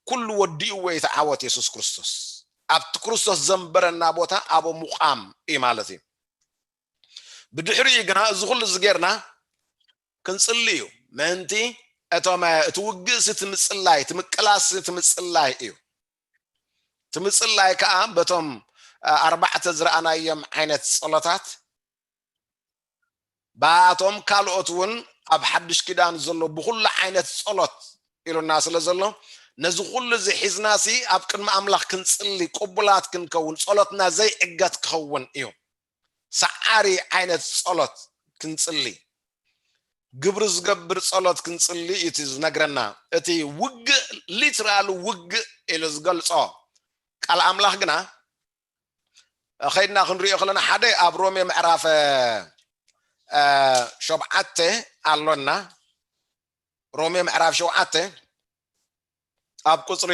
ኩሉ ወዲእዎ እቲ ዓወት የሱስ ክርስቶስ ኣብቲ ክርስቶስ ዘንበረና ቦታ ኣቦ ሙቃም እዩ ማለት እዩ ብድሕሪኡ ግና እዚ ኩሉ እዚ ጌርና ክንጽሊ እዩ ምእንቲ እቶም እቲ ውግእሲ እቲ ምጽላይ እቲ ምቅላስሲ እቲ ምጽላይ እዩ እቲ ምጽላይ ከዓ በቶም ኣርባዕተ ዝረኣናዮም ዓይነት ጸሎታት ብኣቶም ካልኦት እውን ኣብ ሓድሽ ኪዳን ዘሎ ብኩሉ ዓይነት ጸሎት ኢሉና ስለ ዘሎ ነዚ ኩሉ እዚ ሒዝናሲ ኣብ ቅድሚ ኣምላኽ ክንጽሊ ቅቡላት ክንከውን ጸሎትና ዘይዕገት ክኸውን እዩ ሰዓሪ ዓይነት ጸሎት ክንጽሊ ግብሪ ዝገብር ጸሎት ክንጽሊ እዩ ዝነግረና እቲ ውግእ ሊትራል ውግእ ኢሉ ዝገልጾ ቃል ኣምላኽ ግና ኸይድና ክንሪኦ ከለና ሓደ ኣብ ሮሜ ምዕራፍ ሸውዓተ ኣሎና ሮሜ ምዕራፍ ሸውዓተ ኣብ ቁፅሪ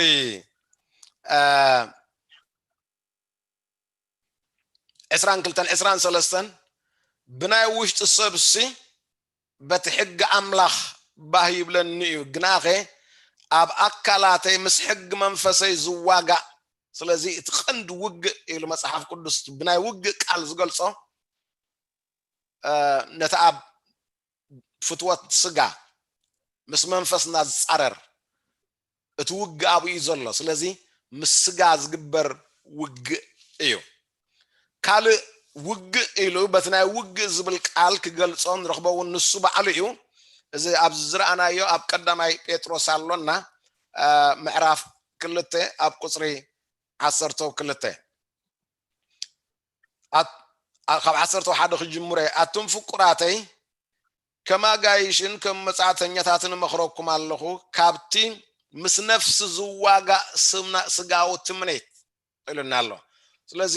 ዕስራን ክልተን ዕስራን ሰለስተን ብናይ ውሽጢ ሰብሲ በቲ ሕጊ ኣምላኽ ባህ ይብለኒ እዩ ግናኸ ኣብ ኣካላተይ ምስ ሕጊ መንፈሰይ ዝዋጋእ ስለዚ እቲ ቀንዲ ውግእ ኢሉ መፅሓፍ ቅዱስ ብናይ ውግእ ቃል ዝገልፆ ነቲ ኣብ ፍትወት ስጋ ምስ መንፈስና ዝፃረር እቲ ውግእ ኣብኡ እዩ ዘሎ ስለዚ ምስ ስጋ ዝግበር ውግእ እዩ ካልእ ውግእ ኢሉ በቲ ናይ ውግእ ዝብል ቃል ክገልፆ ንረኽቦ እውን ንሱ ባዕሉ እዩ እዚ ኣብዚ ዝረኣናዮ ኣብ ቀዳማይ ጴጥሮስ ኣሎና ምዕራፍ ክልተ ኣብ ቁፅሪ ዓሰርተው ክልተ ካብ ዓሰርተው ሓደ ክጅምረ ኣቱም ፍቁራተይ ከም ኣጋይሽን ከም መጻእተኛታትን እመኽረኩም ኣለኹ ካብቲ ምስ ነፍሲ ዝዋጋእ ስጋዊ ትምኔት ኢሉና ኣሎ ስለዚ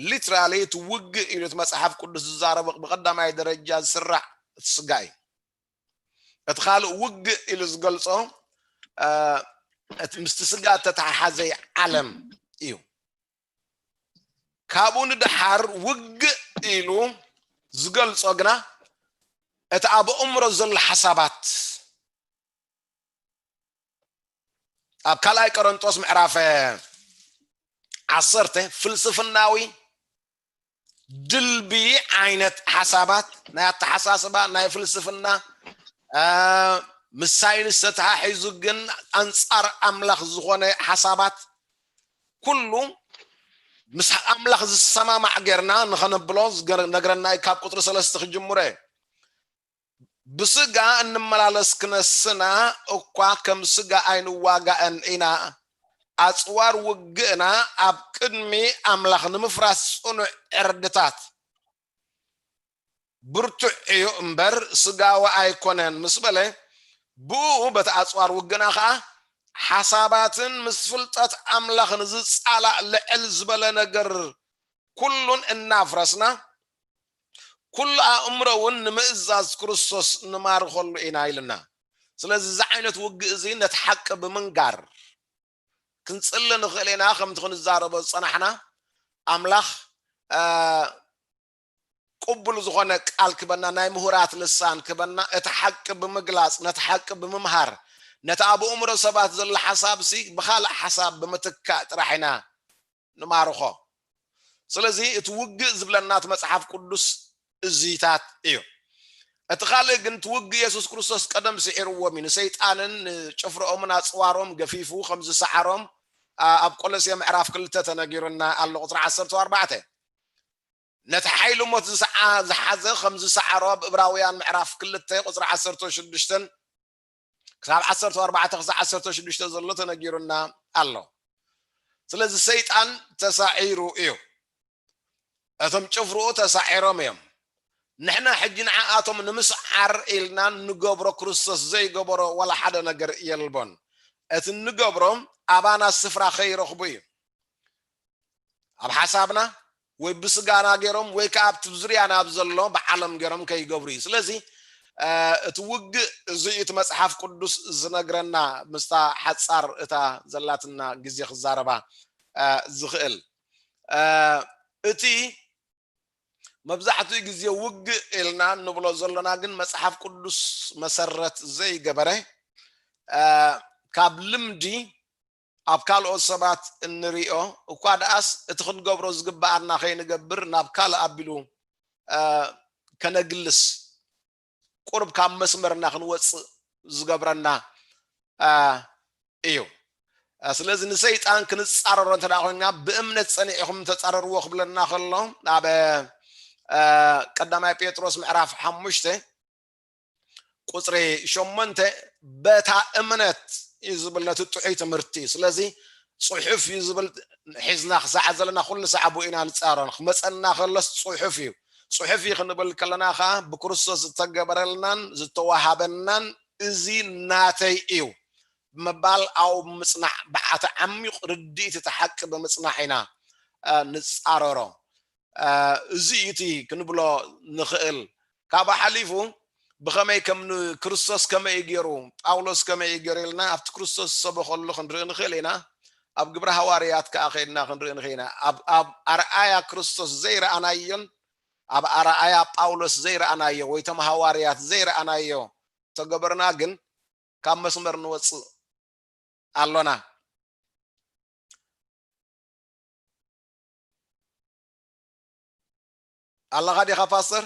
ሊትራሊ እቲ ውግእ ኢሉ እቲ መጽሓፍ ቅዱስ ዝዛረቦ ብቀዳማይ ደረጃ ዝስራዕ እቲ ስጋ እዩ እቲ ካልእ ውግእ ኢሉ ዝገልጾ ምስቲ ስጋ እተተሓሓዘ ዓለም እዩ ካብኡ ንደሓር ውግእ ኢሉ ዝገልጾ ግና እቲ ኣብ ኣእምሮ ዘሎ ሓሳባት ኣብ ካልኣይ ቆሮንጦስ ምዕራፍ ዓሰርተ ፍልስፍናዊ ድልቢ ዓይነት ሓሳባት ናይ ኣተሓሳስባ ናይ ፍልስፍና ምስ ሳይንስ ተተሓሒዙ ግን ኣንጻር ኣምላኽ ዝኾነ ሓሳባት ኩሉ ምስ ኣምላኽ ዝሰማማዕ ጌርና ንኸነብሎ ዝገር-፣ ነግረና እዩ። ካብ ቁጽሪ ሰለስተ ክጅምሮ እየ። ብስጋ እንመላለስ ክነስና እኳ ከም ስጋ ኣይንዋጋእን ኢና። ኣጽዋር ውግእና ኣብ ቅድሚ ኣምላኽ ንምፍራስ ጽኑዕ ዕርድታት ብርቱዕ እዩ እምበር ስጋዊ ኣይኮነን ምስ በለ፣ ብኡ በቲ ኣጽዋር ውግእና ኸኣ ሓሳባትን ምስ ፍልጠት ኣምላኽ ንዝጻላእ ልዕል ዝበለ ነገር ኩሉን እናፍረስና፣ ኩሉ ኣእምሮ እውን ንምእዛዝ ክርስቶስ ንማርኸሉ ኢና ኢልና። ስለዚ እዚ ዓይነት ውግእ እዚ ነቲ ሓቂ ብምንጋር ክንጽሊ ንኽእል ኢና። ከምቲ ክንዛረቦ ዝጸናሕና ኣምላኽ፣ እ፣ ቅቡል ዝኾነ ቃል ክበና፣ ናይ ምሁራት ልሳን ክበና፣ እቲ ሓቂ ብምግላጽ፣ ነቲ ሓቂ ብምምሃር፣ ነቲ ኣብ ኣእምሮ ሰባት ዘሎ ሓሳብሲ ብኻልእ ሓሳብ ብምትካእ ጥራሕ ኢና ንማርኾ። ስለዚ እቲ ውግእ ዝብለና እቲ መጽሓፍ ቅዱስ እዚታት እዩ። እቲ ካልእ ግን እቲ ውግእ የሱስ ክርስቶስ ቀደም ስዒርዎም እዩ። ንሰይጣንን ንጭፍርኦምን ኣጽዋሮም ገፊፉ ከም ዝሰዓሮም፣ ኣ-፣ ኣብ ቆሎሴ ምዕራፍ ክልተ ተነጊሩና ኣሎ፣ ቁጽሪ ዓሰርተ ኣርባዕተ። ነቲ ሓይሊ ሞት ዝሰዓ-፣ ዝሓዘ ከም ዝሰዓሮ ኣብ እብራውያን ምዕራፍ ክልተ ቁጽሪ ዓሰርተ ሽዱሽተን ክሳብ ዓሰርተ ኣርባዕተ ክሳብ ዓሰርተ ሽዱሽተ ዘሎ ተነጊሩና ኣሎ። ስለዚ ሰይጣን ተሳዒሩ እዩ። እቶም ጭፍርኡ ተሳዒሮም እዮም። ንሕና ሕጂ ንዓኣቶም ንምስዓር ኢልና እንገብሮ ክርስቶስ ዘይገበሮ ዋላ ሓደ ነገር የልቦን። እቲ እንገብሮ ኣባና ስፍራ ከይረኽቡ እዩ። ኣብ ሓሳብና ወይ ብስጋና ገይሮም ወይ ከዓ ኣብቲ ዙርያና ኣብ ዘሎ ብዓለም ገይሮም ከይገብሩ እዩ። ስለዚ፣ እ፣ እቲ ውግእ እዚ እዩ እቲ መጽሓፍ ቅዱስ ዝነግረና ምስታ ሓጻር እታ ዘላትና ግዜ ክዛረባ፣ እ፣ ዝኽእል። እ፣ እቲ መብዛሕትኡ ግዜ ውግእ ኢልና እንብሎ ዘሎና ግን መጽሓፍ ቅዱስ መሰረት ዘይገበረ፣ እ፣ ካብ ልምዲ ኣብ ካልኦት ሰባት እንሪኦ እኳ ደኣስ እቲ ክንገብሮ ዝግበኣና ከይንገብር ናብ ካልእ ኣቢሉ፣ እ፣ ከነግልስ ቁሩብ ካብ መስመርና ክንወፅእ ዝገብረና፣ እ፣ እዩ። እ፣ ስለዚ ንሰይጣን ክንፃረሮ እንተ ደኣ ኮይንና ብእምነት ፀኒዕኹም ተፃረርዎ ክብለና ከሎ ኣብ፣ እ፣ ቀዳማይ ጴጥሮስ ምዕራፍ ሓሙሽተ ቁጽሪ ሸሞንተ በታ እምነት እዩ ዝብል ነቲ ጥዑይ ትምህርቲ። ስለዚ ጽሑፍ እዩ ዝብል ሒዝና ክሳዕ ዘለና ኩሉ ሳዕ ብኡ ኢና ንጻረን። ክመጸና ከሎስ ጽሑፍ እዩ። ጽሑፍ እዩ ክንብል ከለና ከኣ ብክርስቶስ ዝተገበረልናን ዝተዋሃበናን እዚ ናተይ እዩ ብምባል ኣብኡ ብምጽናዕ ብዓቲ ዓሚቕ ርድኢት እቲ ሓቂ ብምጽናሕ ኢና፣ እ፣ ንጻረሮ። እ፣ እዚ እዩ እቲ ክንብሎ ንኽእል። ካብኡ ሓሊፉ ብኸመይ ከም ን-፣ ክርስቶስ ከመይ እዩ ገይሩ፣ ጳውሎስ ከመይ እዩ ገይሩ ኢልና ኣብቲ ክርስቶስ ዝሰበኸሉ ክንርኢ ንኽእል ኢና። ኣብ ግብረ ሃዋርያት ከኣ ከይድና ክንርኢ ንኽእል ኢና። ኣብ፣ ኣብ ኣርኣያ ክርስቶስ ዘይረኣናዮን ኣብ ኣርኣያ ጳውሎስ ዘይረኣናዮ ወይ እቶም ሃዋርያት ዘይረኣናዮ ተገበርና ግን ካብ መስመር ንወጽእ ኣሎና። ኣለኻ ዲኻ ፓስተር?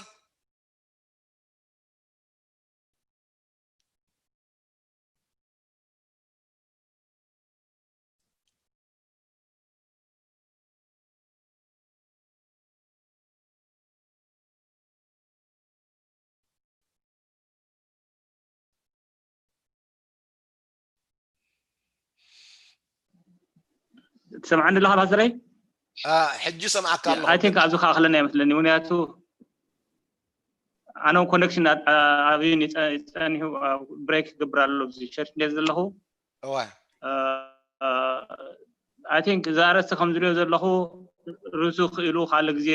ትሰምዓኒ ኣለኻ ፓስተረይ? አ፣ ሕጂ ሰምዓካ ኣለኹ። I think ኣብዚ ከኣኽለና ይመስለኒ፣ ምክንያቱ ኣነ ኮኔክሽን ኣብዩን ይጸ-፣ ይጸኒሑ፣ ብሬክ ክገብር ኣሎ ኣብዚ ቸርች እንደ ዘለኹ። እዋ። አ፣ I think እዛ ኣርእስቲ ከም ዝሪኦ ዘለኹ ርእሱ ክኢሉ ካልእ ግዜ፣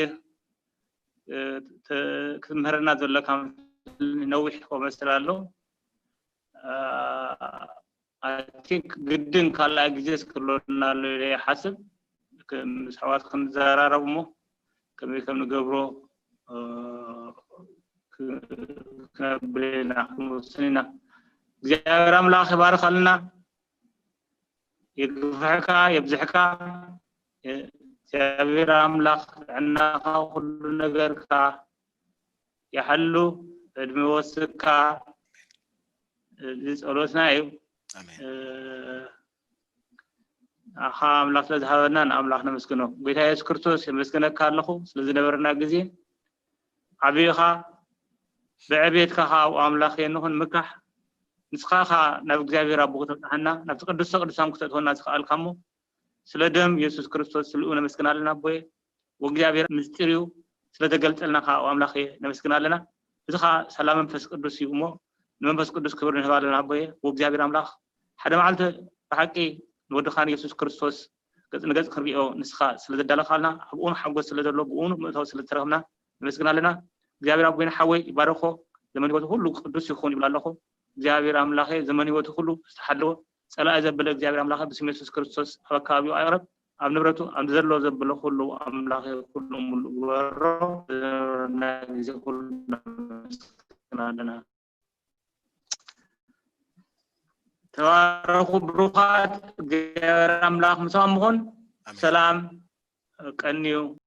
እ፣ ተ-፣ ክትምህረና ዘለካ ነዊሕ ክመስል ኣሎ። አ፣ I think ግድን ካልኣይ ግዜ ክህልወና ኣሎ ኢለ ይሓስብ። ክ-፣ ምስ ኣሕዋት ክንዘራረብ እሞ ከመይ ከም ንገብሮ፣ እ፣ ክ-፣ ክነብል ኢና፣ ክንወስን ኢና። እግዚኣብሔር ኣምላኽ ይባርኸልና፣ ይግፍሕካ፣ የብዝሕካ። እግዚኣብሔር ኣምላኽ ጥዕናኻ፣ ኩሉ ነገርካ ይሓሉ፣ ዕድመ ይወስካ። እዚ ጸሎትና እዩ። ኣሜን። ኣኻ ኣምላኽ ስለ ዝሃበና ንኣምላኽ ነመስግኖ። ጎይታ የሱስ ክርስቶስ የመስግነካ ኣለኹ ስለ ዝነበረና ግዜ። ዓብኻ ብዕቤትካ ኸዓ ኣብኡ ኣምላኽ ንኹን ምካሕ ንስኻ ኸዓ ናብ እግዚኣብሔር ኣቦ ክተብጽሓና ናብቲ ቅዱስ ቅዱሳን ክተእትወና ዝኸኣልካ እሞ ስለ ደም የሱስ ክርስቶስ ስልኡ ነመስግን ኣለና ኣቦየ። ወእግዚኣብሔር ምስጢር እዩ ስለተገልጠልና ከዓ ኣምላኽ ነመስግን ኣለና። እዚ ከዓ ሰላም መንፈስ ቅዱስ እዩ እሞ ንመንፈስ ቅዱስ ክብር ንህብ ኣለና ኣቦየ። ወእግዚኣብሔር ኣምላኽ ሓደ መዓልቲ ብሓቂ ንወድኻን የሱስ ክርስቶስ ገጽ ንገጽ ክንሪኦ ንስኻ ስለዘዳለኻልና ኣብኡ ሓጎስ ስለዘሎ ብኡ ምእታው ስለዝተረኽብና ነመስግን ኣለና። እግዚኣብሔር ኣቦይን ሓወይ ይባረኮ። ዘመን ህይወቱ ሁሉ ቅዱስ ይኹን ይብል ኣለኹ። እግዚኣብሔር ኣምላኸ ዘመን ህይወቱ ሁሉ ዝተሓለወ ጸላኢ ዘበለ እግዚኣብሔር ኣምላኸ ብስም የሱስ ክርስቶስ ኣብ ኣካባቢኡ ኣይቕረብ። ኣብ ንብረቱ ኣብ ዘሎ ዘበለ ኩሉ ኣምላኸ ኩሉ ሙሉ ግበሮ። ዘለና ግዜ ኩሉ ነመስግን ኣለና። ተባረኹ ብሩኻት። እግዚኣብሔር ኣምላኽ ምሳኹም ይኹን። ኣሜን። ሰላም ቀንዩ።